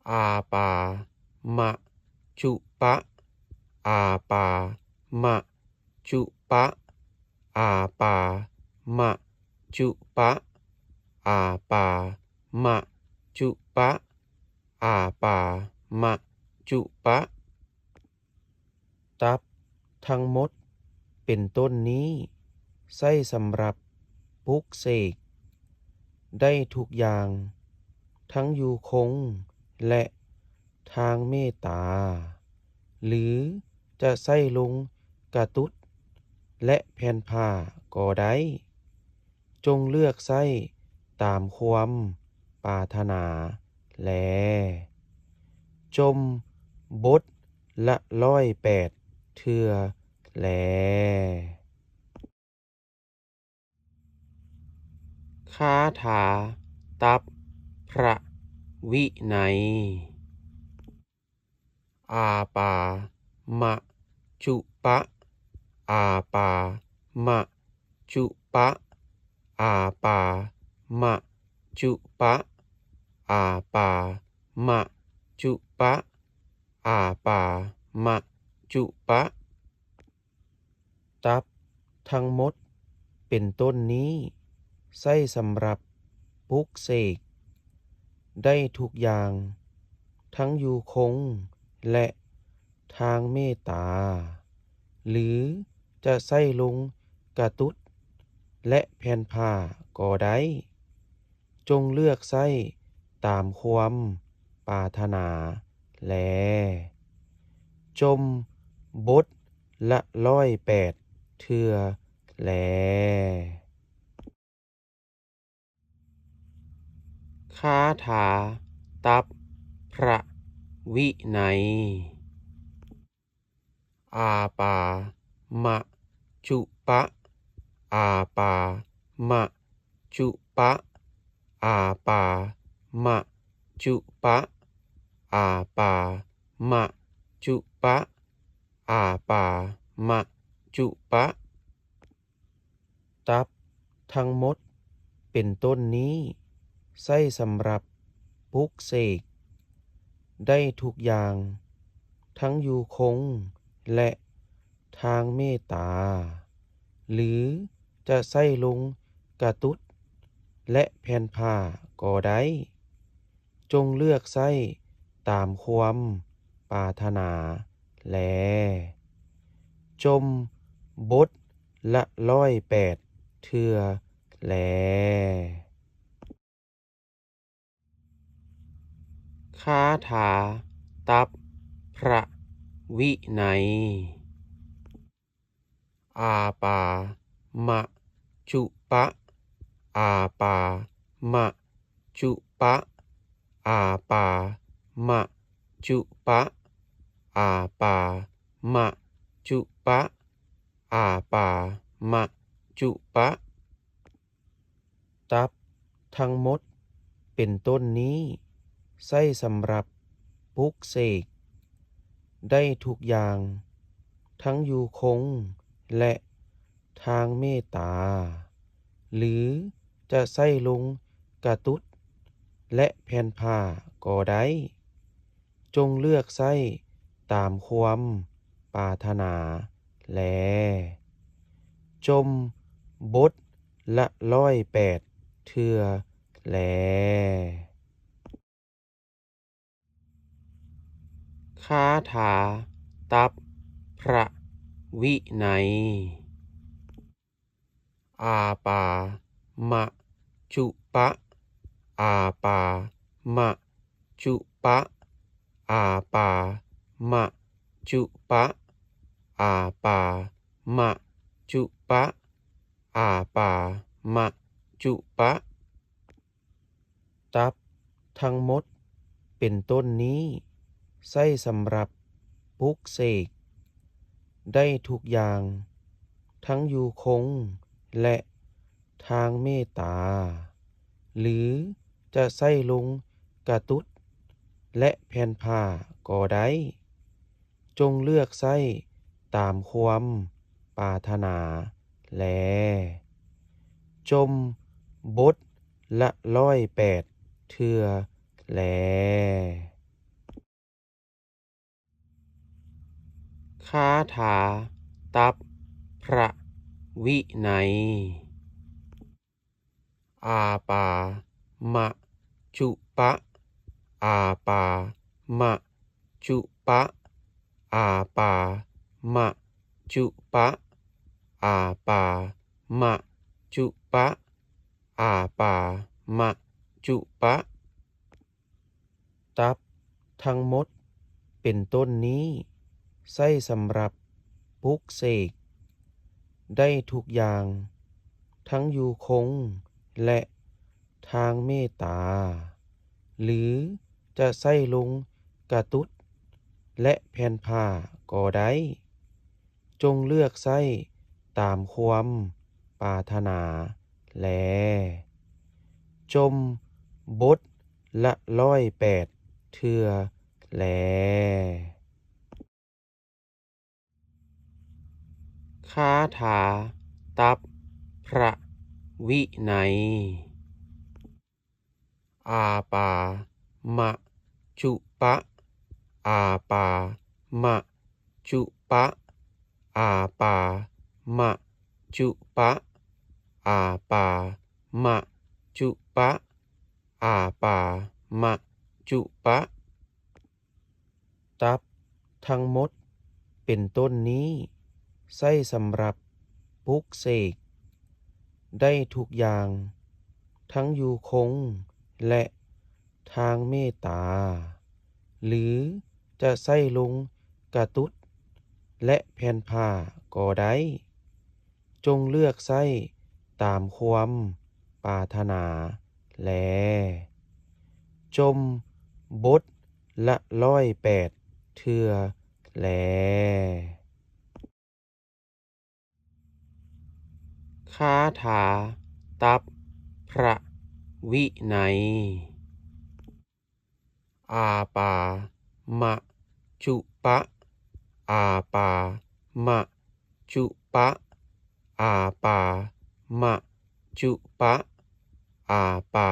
ອາປາມະຈຸປະ ອາປາມະຈຸປະ ອາປາມະຈຸປະ ອາປາມະຈຸປະ ອາປາມະຈຸປະ. ຕັບທັງໝົດເປັນຕົ້ນນີ້ ໃຊ້ສຳລັບປຸກເສກໄດ້ທຸກຢ່າງ, ທັງຢູ່ຄົງ ແລະ ທາງເມດຕາ ຫຼື ຈະໃຊ້ລົງກະຕຸດ ແລະ ແຜ່ນຜ້າກໍໄດ້. ຈົ່ງເລືອກໃຊ້ຕາມຄວາມປາດຖະໜາແລ. ຈົ່ມບົດລະຮ້ອຍແປດເທື່ອແລ. ຄາຖາຕັບພະວິໄນ. ອາປາມະຈຸປະ ອາປາມະຈຸປະ ອາປາມະຈຸປະ ອາປາມະຈຸປະ ອາປາມະຈຸປະ. ຕັບທັງໝົດເປັນຕົ້ນນີ້ ໃຊ້ສຳລັບປຸກເສກໄດ້ທຸກຢ່າງ, ທັງຢູ່ຄົງ ແລະ ທາງເມດຕາ ຫຼື ຈະໃຊ້ລົງກະຕຸດ ແລະ ແຜ່ນຜ້າກໍໄດ້. ຈົ່ງເລືອກໃຊ້ຕາມຄວາມປາດຖະໜາແລ. ຈົ່ມບົດລະຮ້ອຍແປດເທື່ອແລ. ຄາຖາຕັບພະວິໄນ. ອາປາມະຈຸປະ ອາປາມະຈຸປະ ອາປາມະຈຸປະ ອາປາມະຈຸປະ ອາປາມະຈຸປະ. ຕັບທັງໝົດເປັນຕົ້ນນີ້ ໃຊ້ສຳລັບປຸກເສກໄດ້ທຸກຢ່າງ, ທັງຢູ່ຄົງ ແລະ ທາງເມດຕາ ຫຼື ຈະໃຊ້ລົງກະຕຸດ ແລະ ແຜ່ນຜ້າກໍໄດ້. ຈົ່ງເລືອກໃຊ້ຕາມຄວາມປາດຖະໜາແລ. ຈົ່ມບົດລະຮ້ອຍແປດເທື່ອແລ. ຄາຖາຕັບພະວິໄນ. ອາປາມະຈຸປະ ອາປາມະຈຸປະ ອາປາມະຈຸປະ ອາປາມະຈຸປະ ອາປາມະຈຸປະ. ຕັບທັງໝົດເປັນຕົ້ນນີ້ ໃຊ້ສຳລັບປຸກເສກໄດ້ທຸກຢ່າງ, ທັງຢູ່ຄົງ ແລະ ທາງເມດຕາ ຫຼື ຈະໃຊ້ລົງ ກະຕຸດ ແລະ ແຜ່ນຜ້າກໍໄດ້. ຈົ່ງເລືອກໃຊ້ຕາມຄວາມປາດຖະໜາແລ. ຈົ່ມບົດລະຮ້ອຍແປດເທື່ອແລ. ຄາຖາຕັບພະວິໄນ. ອາປາມະຈຸປະ ອາປາມະຈຸປະ ອາປາມະຈຸປະ ອາປາມະຈຸປະ ອາປາມະຈຸປະ. ຕັບທັງໝົດເປັນຕົ້ນນີ້ ໃຊ້ສຳລັບປຸກເສກໄດ້ທຸກຢ່າງ, ທັງຢູ່ຄົງ ແລະ ທາງເມດຕາ ຫຼື ຈະໃຊ້ລົງກະຕຸດ ແລະ ແຜ່ນຜ້າກໍໄດ້. ຈົ່ງເລືອກໃຊ້ຕາມຄວາມປາດຖະໜາແລ. ຈົ່ມບົດລະຮ້ອຍແປດເທື່ອແລ. ຄາຖາຕັບພະວິໄນ. ອາປາມະຈຸປະ ອາປາມະຈຸປະ ອາປາມະຈຸປະ ອາປາມະຈຸປະ ອາປາມະຈຸປະ. ຕັບທັງໝົດເປັນຕົ້ນນີ້ ໃຊ້ສຳລັບປຸກເສກໄດ້ທຸກຢ່າງ, ທັງຢູ່ຄົງ ແລະ ທາງເມດຕາ ຫຼື ຈະໃຊ້ລົງກະຕຸດ ແລະ ແຜ່ນຜ້າກໍໄດ້. ຈົ່ງເລືອກໃຊ້ຕາມຄວາມປາດຖະໜາແລ. ຈົ່ມບົດລະຮ້ອຍແປດເທື່ອແລ. ຄາຖາຕັບພະວິໄນ. ອາປາມະຈຸປະ ອາປາມະຈຸປະ ອາປາມະຈຸປະ ອາປາມະຈຸປະ ອາປາມະຈຸປະ. ຕັບທັງໝົດເປັນຕົ້ນນີ້ ໃຊ້ສຳລັບປຸກເສກໄດ້ທຸກຢ່າງ, ທັງຢູ່ຄົງ ແລະ ທາງເມດຕາ ຫຼື ຈະໃຊ້ລົງກະຕຸດ ແລະ ແຜ່ນຜ້າກໍໄດ້. ຈົ່ງເລືອກໃຊ້ຕາມຄວາມປາດຖະໜາແລ. ຈົ່ມບົດລະຮ້ອຍແປດເທື່ອແລ. ຄາຖາຕັບພະວິໄນ. ອາປາມະຈຸປະ ອາປາມະຈຸປະ ອາປາມະຈຸປະ ອາປາ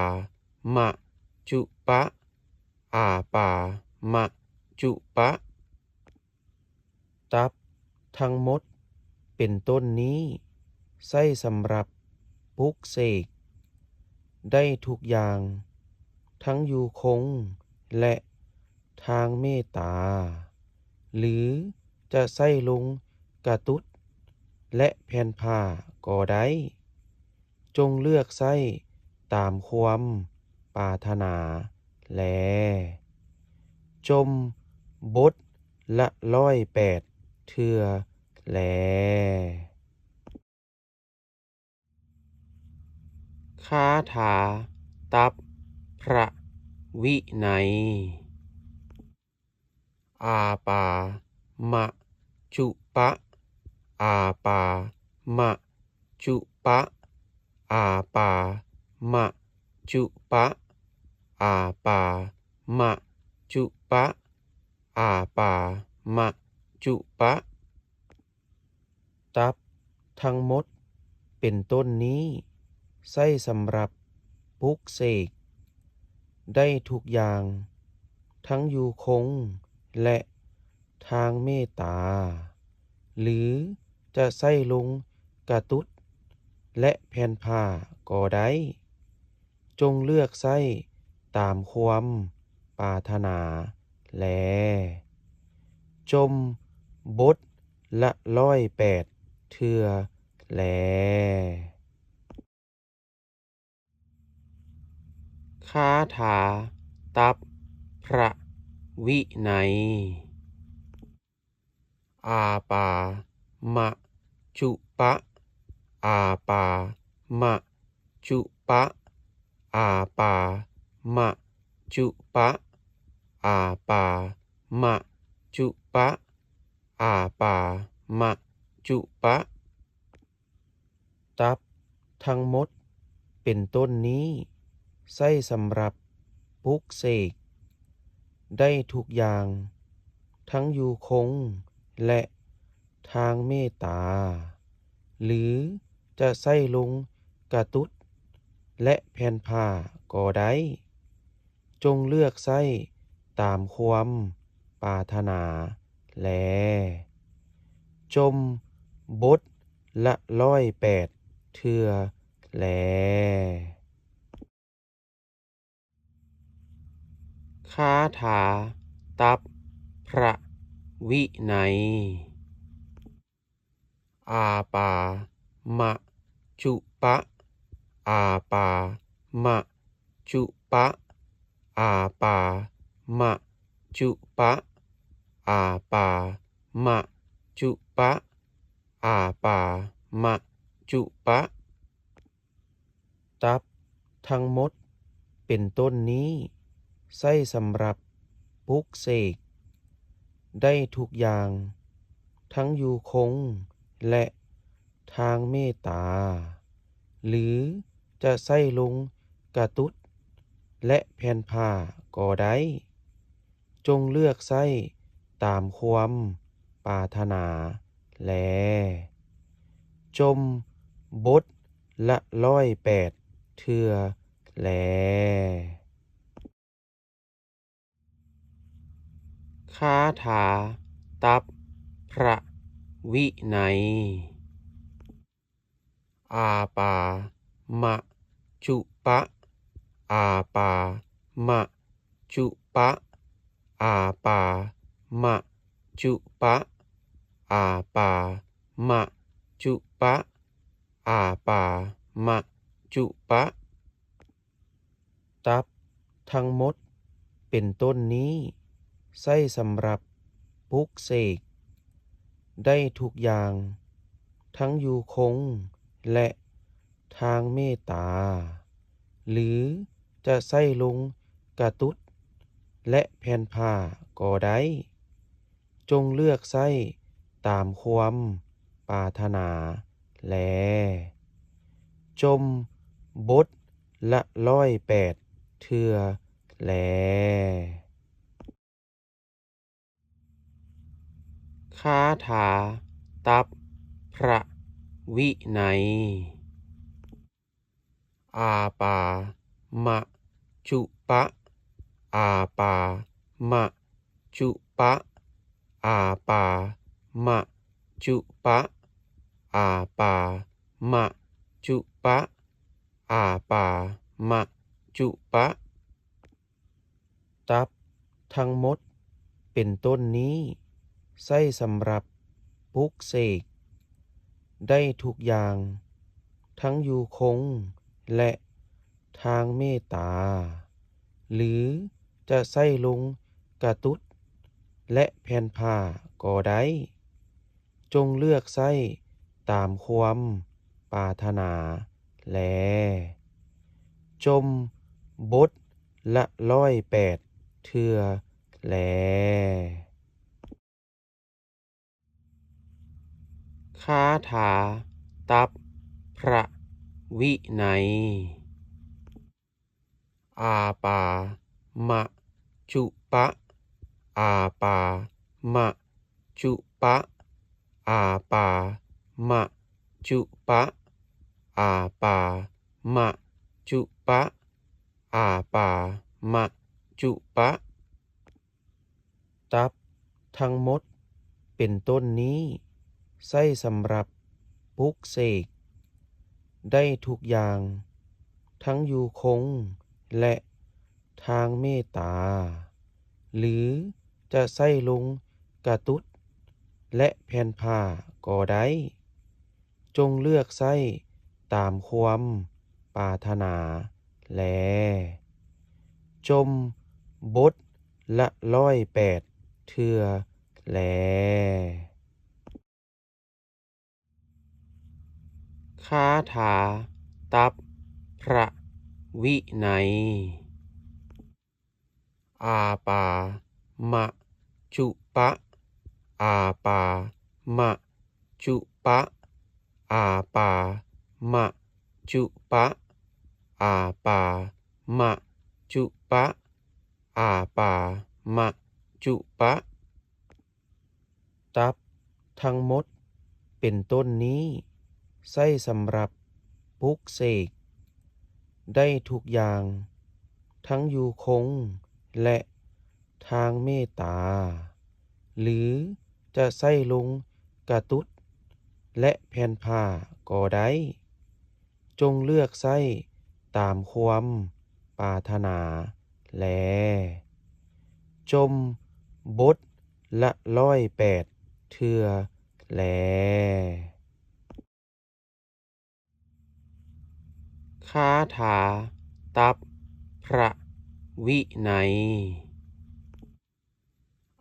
ມະຈຸປະ ອາປາມະຈຸປະ. ຕັບທັງໝົດເປັນຕົ້ນນີ້ ໃຊ້ສຳລັບປຸກເສກໄດ້ທຸກຢ່າງ, ທັງຢູ່ຄົງ ແລະ ທາງເມດຕາ ຫຼື ຈະໃຊ້ລົງກະຕຸດ ແລະ ແຜ່ນຜ້າກໍໄດ້. ຈົ່ງເລືອກໃຊ້ຕາມຄວາມປາດຖະໜາແລ. ຈົ່ມບົດລະຮ້ອຍແປດເທື່ອແລ. ຄາຖາຕັບພະວິໄນ. ອາປາມະຈຸປະ ອາປາມະຈຸປະ ອາປາມະຈຸປະ ອາປາມະຈຸປະ ອາປາມະຈຸປະ. ຕັບທັງໝົດເປັນຕົ້ນນີ້ ໃຊ້ສຳລັບ ປຸກເສກໄດ້ທຸກຢ່າງ, ທັງຢູ່ຄົງ ແລະ ທາງເມດຕາ ຫຼື ຈະໃຊ້ລົງກະຕຸດ ແລະ ແຜ່ນຜ້າກໍໄດ້. ຈົ່ງເລືອກໃຊ້ຕາມຄວາມປາດຖະໜາແລ. ຈົ່ມບົດລະຮ້ອຍແປດເທື່ອແລ. ຄາຖາຕັບພະວິໄນ. ອາປາມະຈຸປະ ອາປາມະຈຸປະ ອາປາມະຈຸປະ ອາປາມະຈຸປະ ອາປາມະຈຸປະ. ຕັບທັງໝົດເປັນຕົ້ນນີ້ ໃຊ້ສຳລັບປຸກເສກໄດ້ທຸກຢ່າງ, ທັງຢູ່ຄົງ ແລະ ທາງເມດຕາ ຫຼື ຈະໃຊ້ລົງກະຕຸດ ແລະ ແຜ່ນຜ້າກໍໄດ້. ຈົ່ງເລືອກໃຊ້ຕາມຄວາມປາດຖະໜາແລ. ຈົ່ມບົດລະຮ້ອຍແປດເທື່ອແລ. ຄາຖາຕັບພະວິໄນ. ອາປາມະຈຸປະ ອາປາມະຈຸປະ ອາປາມະຈຸປະ ອາປາມະຈຸປະ ອາປາມະຈຸປະ. ຕັບທັງໝົດເປັນຕົ້ນນີ້ ໃຊ້ສຳລັບປຸກເສກໄດ້ທຸກຢ່າງ, ທັງຢູ່ຄົງ ແລະ ທາງເມດຕາ ຫຼື ຈະໃຊ້ລົງກະຕຸດ ແລະ ແຜ່ນຜ້າກໍໄດ້. ຈົ່ງເລືອກໃຊ້ຕາມຄວາມປາດຖະໜາແລ. ຈົ່ມບົດລະຮ້ອຍແປດເທື່ອແລ. ຄາຖາຕັບພະວິໄນ. ອາປາມະຈຸປະ ອາປາມະຈຸປະ ອາປາມະຈຸປະ ອາປາມະຈຸປະ ອາປາມະຈຸປະ. ຕັບທັງໝົດເປັນຕົ້ນນີ້ ໃຊ້ສຳລັບປຸກເສກໄດ້ທຸກຢ່າງ, ທັງຢູ່ຄົງ ແລະ ທາງເມດຕາ ຫຼື ຈະໃຊ້ລົງກະຕຸດ ແລະ ແຜ່ນຜ້າກໍໄດ້. ຈົ່ງເລືອກໃຊ້ຕາມຄວາມປາດຖະໜາແລ. ຈົ່ມບົດລະຮ້ອຍແປດເທື່ອແລ. ຄາຖາຕັບພະວິໄນ. ອາປາມະຈຸປະ ອາປາມະຈຸປະ ອາປາມະຈຸປະ ອາປາມະຈຸປະ ອາປາມະຈຸປະ. ຕັບທັງໝົດເປັນຕົ້ນນີ້ ໃຊ້ສຳລັບປຸກເສກໄດ້ທຸກຢ່າງ, ທັງຢູ່ຄົງ ແລະ ທາງເມດຕາ ຫຼື ຈະໃຊ້ລົງກະຕຸດ ແລະ ແຜ່ນຜ້າກໍໄດ້. ຈົ່ງເລືອກໃຊ້ຕາມຄວາມປາດຖະໜາແລ. ຈົ່ມບົດລະຮ້ອຍແປດເທື່ອແລ. ຄາຖາຕັບພະວິໄນ. ອາປາມະຈຸປະ ອາປາມະຈຸປະ ອາປາມະຈຸປະ ອາປາມະຈຸ ອາປາມະຈຸປະ. ຕັບທັງໝົດເປັນຕົ້ນນີ້ ໃຊ້ສຳລັບປຸກເສກໄດ້ທຸກຢ່າງ, ທັງຢູ່ຄົງ ແລະ ທາງເມດຕາ ຫຼື ຈະໃຊ້ລົງກະຕຸດ ແລະ ແຜ່ນຜ້າກໍໄດ້. ຈົ່ງເລືອກໃຊ້ຕາມຄວາມປາດຖະໜາແລ. ຈົ່ມບົດລະຮ້ອຍແປດເທື່ອແລ. ຄາຖາຕັບພະວິໄນ. ອາປາມະຈຸປະ ອາປາມະຈຸປະ ອາປາມະຈຸປະ ອາປາມະຈຸປະ ອາປາມະຈຸປະ. ຕັບທັງໝົດເປັນຕົ້ນນີ້ ໃຊ້ສຳລັບປຸກເສກໄດ້ທຸກຢ່າງ, ທັງຢູ່ຄົງ ແລະ ທາງເມດຕາ ຫຼື ຈະໃຊ້ລົງກະຕຸດ ແລະ ແຜ່ນຜ້າກໍໄດ້. ຈົ່ງເລືອກໃຊ້ຕາມຄວາມປາດຖະໜາແລ. ຈົ່ມບົດລະຮ້ອຍແປດເທື່ອແລ. ຄາຖາຕັບພະວິໄນ.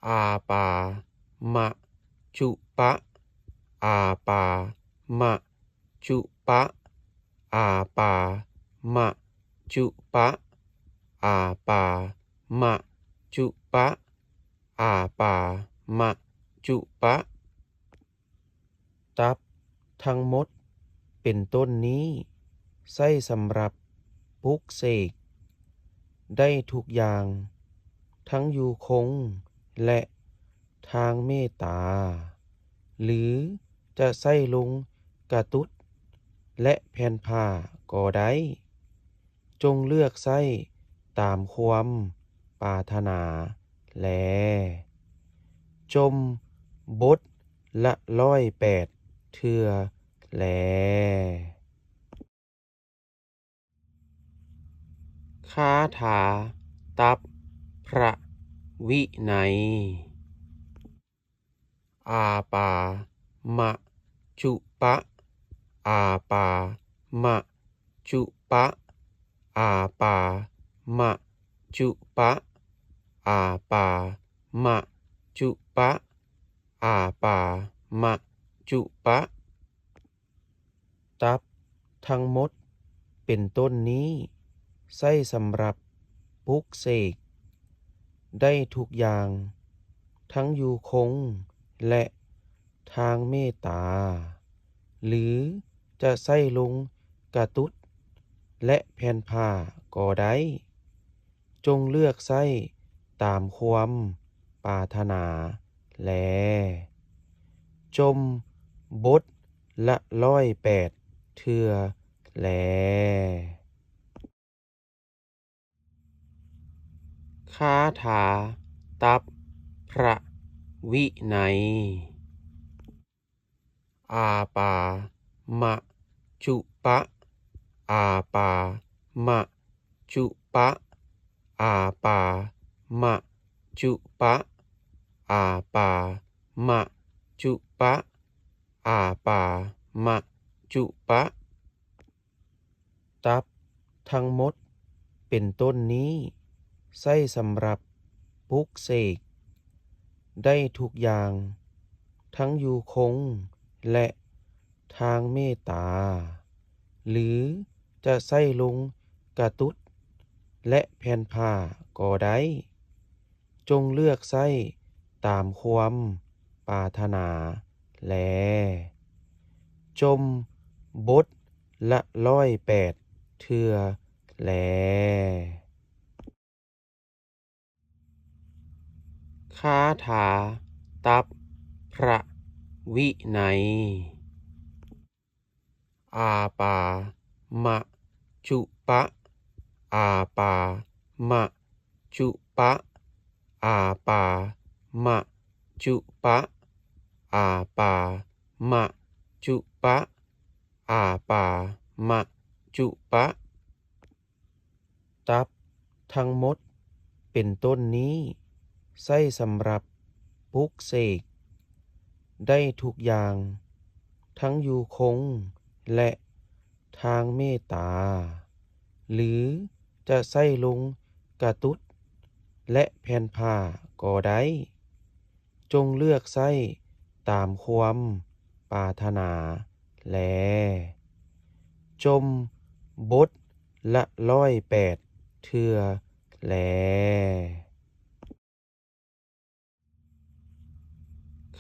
ອາປາມະຈຸປະ ອາປາມະຈຸປະ ອາປາມະຈຸປະ ອາປາມະຈຸປະ ອາປາມະຈຸປະ. ຕັບທັງໝົດເປັນຕົ້ນນີ້ ໃຊ້ສຳລັບປຸກເສກໄດ້ທຸກຢ່າງ, ທັງຢູ່ຄົງ ແລະ ທາງເມດຕາ ຫຼື ຈະໃຊ້ລົງກະຕຸດ ແລະ ແຜ່ນຜ້າກໍໄດ້. ຈົ່ງເລືອກໃຊ້ຕາມຄວາມປາດຖະໜາແລ. ຈົ່ມບົດລະຮ້ອຍແປດເທື່ອແລ. ຄາຖາຕັບພະວິໄນ. ອາປາມະຈຸປະ ອາປາມະຈຸປະ ອາປາມະຈຸປະ ອາປາມະຈຸປະ ອາປາມະຈຸປະ. ຕັບທັງໝົດເປັນຕົ້ນນີ້ ໃຊ້ສຳລັບປຸກເສກໄດ້ທຸກຢ່າງ, ທັງຢູ່ຄົງ ແລະ ທາງເມດຕາ ຫຼື ຈະໃຊ້ລົງກະຕຸດ ແລະ ແຜ່ນຜ້າກໍໄດ້. ຈົ່ງເລືອກໃຊ້ຕາມຄວາມປາດຖະໜາແລ. ຈົ່ມບົດລະຮ້ອຍແປດເທື່ອແລ. ຄາຖາຕັບພະວິໄນ. ອາປາມະຈຸປະ ອາປາມະຈຸປະ ອາປາມະຈຸປະ ອາປາມະຈຸປະ ອາປາມະຈຸປະ. ຕັບທັງໝົດເປັນຕົ້ນນີ້ ໃຊ້ສຳລັບປຸກເສກໄດ້ທຸກຢ່າງ, ທັງຢູ່ຄົງ ແລະ ທາງເມດຕາ ຫຼື ຈະໃຊ້ລົງກະຕຸດ ແລະ ແຜ່ນຜ້າກໍໄດ້. ຈົ່ງເລືອກໃຊ້ຕາມຄວາມປາດຖະໜາແລ. ຈົ່ມບົດລະຮ້ອຍແປດເທື່ອແລ. ຄາຖາຕັບພະວິໄນ. ອາປາມະຈຸປະ ອາປາມະຈຸປະ ອາປາມະຈຸປະ ອາປາມະຈຸປະ ອາປາມະຈຸປະ. ຕັບທັງໝົດເປັນຕົ້ນນີ້ ໃຊ້ສຳລັບປຸກເສກໄດ້ທຸກຢ່າງ ທັງຢູ່ຄົງ ແລະ ທາງເມດຕາ ຫຼືຈະໃຊ້ລົງກະຕຸດ ແລະ ແຜ່ນຜ້າກໍໄດ້. ຈົ່ງເລືອກໃຊ້ຕາມຄວາມປາດຖະໜາແລ. ຈົ່ມບົດລະຮ້ອຍແປດເທື່ອແລ.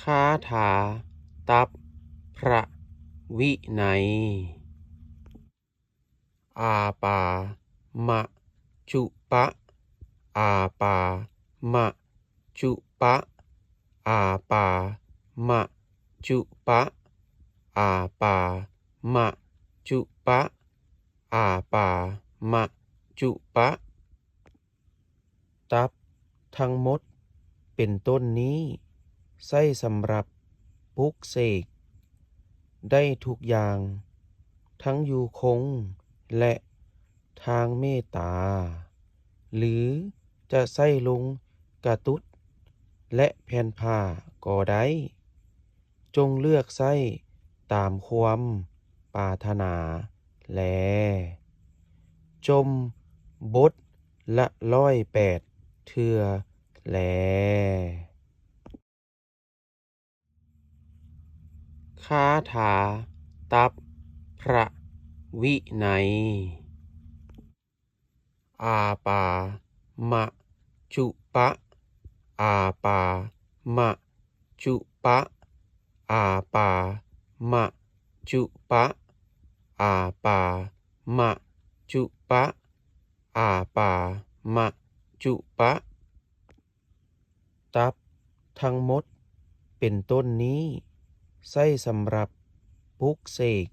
ຄາຖາຕັບພະວິໄນ. ອາປາມະຈຸປະ ອາປາມະຈຸປະ ອາປາມະຈຸປະ ອາປາມະຈຸປະ ອາປາມະຈຸປະ. ຕັບທັງໝົດເປັນຕົ້ນນີ້ ໃຊ້ສຳລັບປຸກເສກໄດ້ທຸກຢ່າງ ທັງຢູ່ຄົງ ແລະ ທາງເມດຕາ ຫຼືຈະໃຊ້ລົງກະຕຸດ ແລະ ແຜ່ນຜ້າກໍໄດ້. ຈົ່ງເລືອກໃຊ້ຕາມຄວາມປາດຖະໜາແລ. ຈົ່ມບົດລະຮ້ອຍແປດເທື່ອແລ. ຄາຖາຕັບພະວິໄນ. ອາປາມະຈຸປະ ອາປາມະຈຸປະ ອາປາມະຈຸປະ ອາປາມະຈຸປະ ອາປາມະຈຸປະ. ຕັບທັງໝົດເປັນຕົ້ນນີ້ ໃຊ້ສຳລັບປຸກເສກ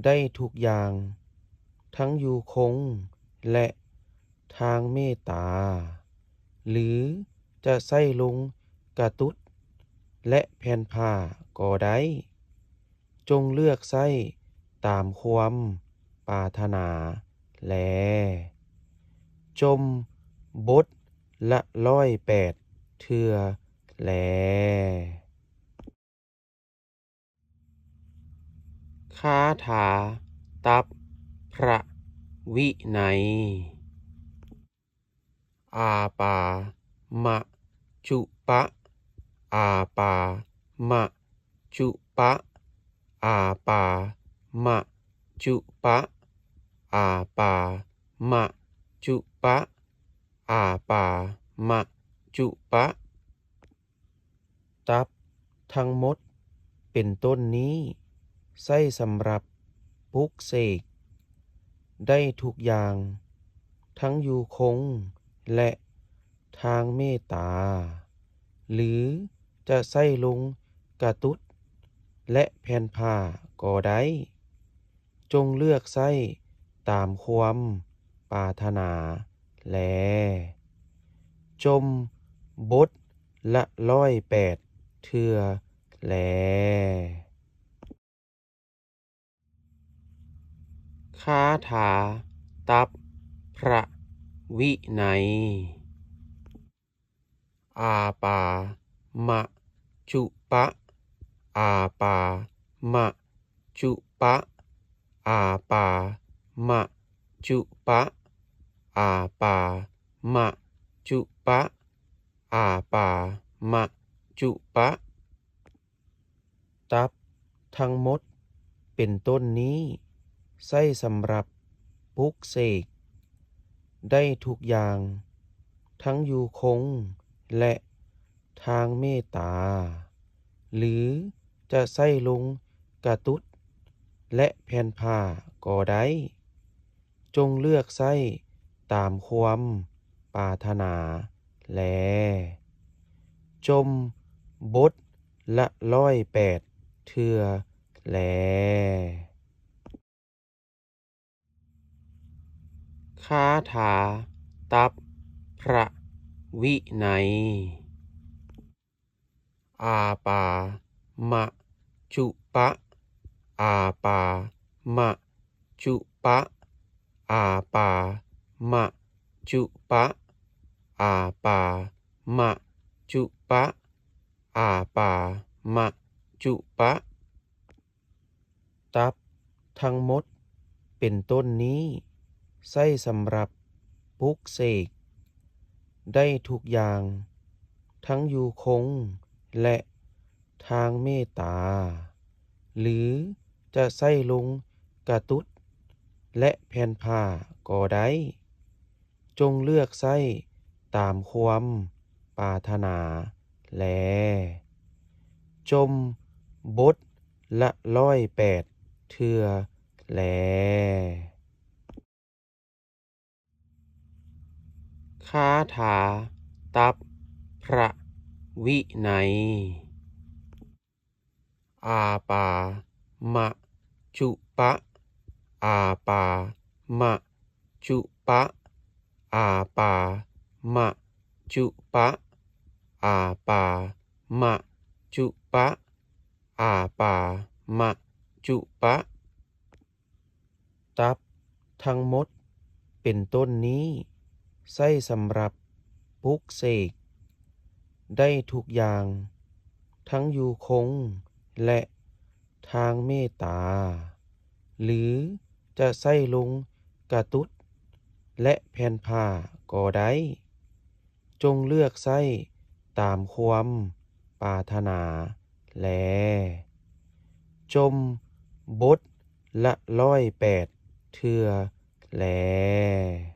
ໄດ້ທຸກຢ່າງ ທັງຢູ່ຄົງ ແລະ ທາງເມດຕາ ຫຼືຈະໃຊ້ລົງກະຕຸດ ແລະ ແຜ່ນຜ້າກໍໄດ້. ຈົ່ງເລືອກໃຊ້ຕາມຄວາມປາດຖະໜາແລ. ຈົ່ມບົດລະຮ້ອຍແປດເທື່ອແລ. ຄາຖາຕັບພະວິໄນ. ອາປາມະຈຸປະ ອາປາມະຈຸປະ ອາປາມະຈຸປະ ອາປາມະຈຸປະ ອາປາມະຈຸປະ. ຕັບທັງໝົດເປັນຕົ້ນນີ້ ໃຊ້ສຳລັບປຸກເສກໄດ້ທຸກຢ່າງ ທັງຢູ່ຄົງ ແລະ ທາງເມດຕາ ຫຼືຈະໃຊ້ລົງກະຕຸດ ແລະ ແຜ່ນຜ້າກໍໄດ້. ຈົ່ງເລືອກໃຊ້ຕາມຄວາມປາດຖະໜາແລ. ຈົ່ມບົດລະຮ້ອຍແປດເທື່ອແລ. ຄາຖາຕັບພະວິໄນ. ອາປາມະຈຸປະ ອາປາມະຈຸປະ ອາປາມະຈຸປະ ອາປາມະຈຸປະ ອາປາມະຈຸປະ. ຕັບທັງໝົດເປັນຕົ້ນນີ້ ໃຊ້ສຳລັບປຸກເສກໄດ້ທຸກຢ່າງ ທັງຢູ່ຄົງ ແລະ ທາງເມດຕາ ຫຼືຈະໃຊ້ລົງກະຕຸດ ແລະ ແຜ່ນຜ້າກໍໄດ້. ຈົ່ງເລືອກໃຊ້ຕາມຄວາມປາດຖະໜາແລ. ຈົ່ມບົດລະຮ້ອຍແປດເທື່ອແລ. ຄາຖາຕັບພະວິໄນ. ອາປາມະຈຸປະ ອາປາມະຈຸປະ ອາປາມະຈຸປະ ອາປາມະຈຸປະ ອາປາມະຈຸປະ. ຕັບທັງໝົດເປັນຕົ້ນນີ້ ໃຊ້ສຳລັບປຸກເສກໄດ້ທຸກຢ່າງ ທັງຢູ່ຄົງ ແລະ ທາງເມດຕາ ຫຼື ຈະໃຊ້ລົງກະຕຸດ ແລະ ແຜ່ນຜ້າກໍໄດ້. ຈົ່ງເລືອກໃຊ້ຕາມຄວາມປາດຖະໜາແລ. ຈົ່ມບົດລະຮ້ອຍແປດເທື່ອແລ. ຄາຖາຕັບພະວິໄນ. ອາປາມະຈຸປະ ອາປາມະຈຸປະ ອາປາມະຈຸປະ ອາປາມະຈຸປະ ອາປາມະຈຸປະ. ຕັບທັງໝົດເປັນຕົ້ນນີ້ ໃຊ້ສຳລັບປຸກເສກໄດ້ທຸກຢ່າງ ທັງຢູ່ຄົງ ແລະ ທາງເມດຕາ ຫຼື ຈະໃຊ້ລົງກະຕຸດ ແລະ ແຜ່ນຜ້າກໍໄດ້. ຈົ່ງເລືອກໃຊ້ຕາມຄວາມປາດຖະໜາແລ. ຈົ່ມບົດລະຮ້ອຍແປດເທື່ອແລ. ຄ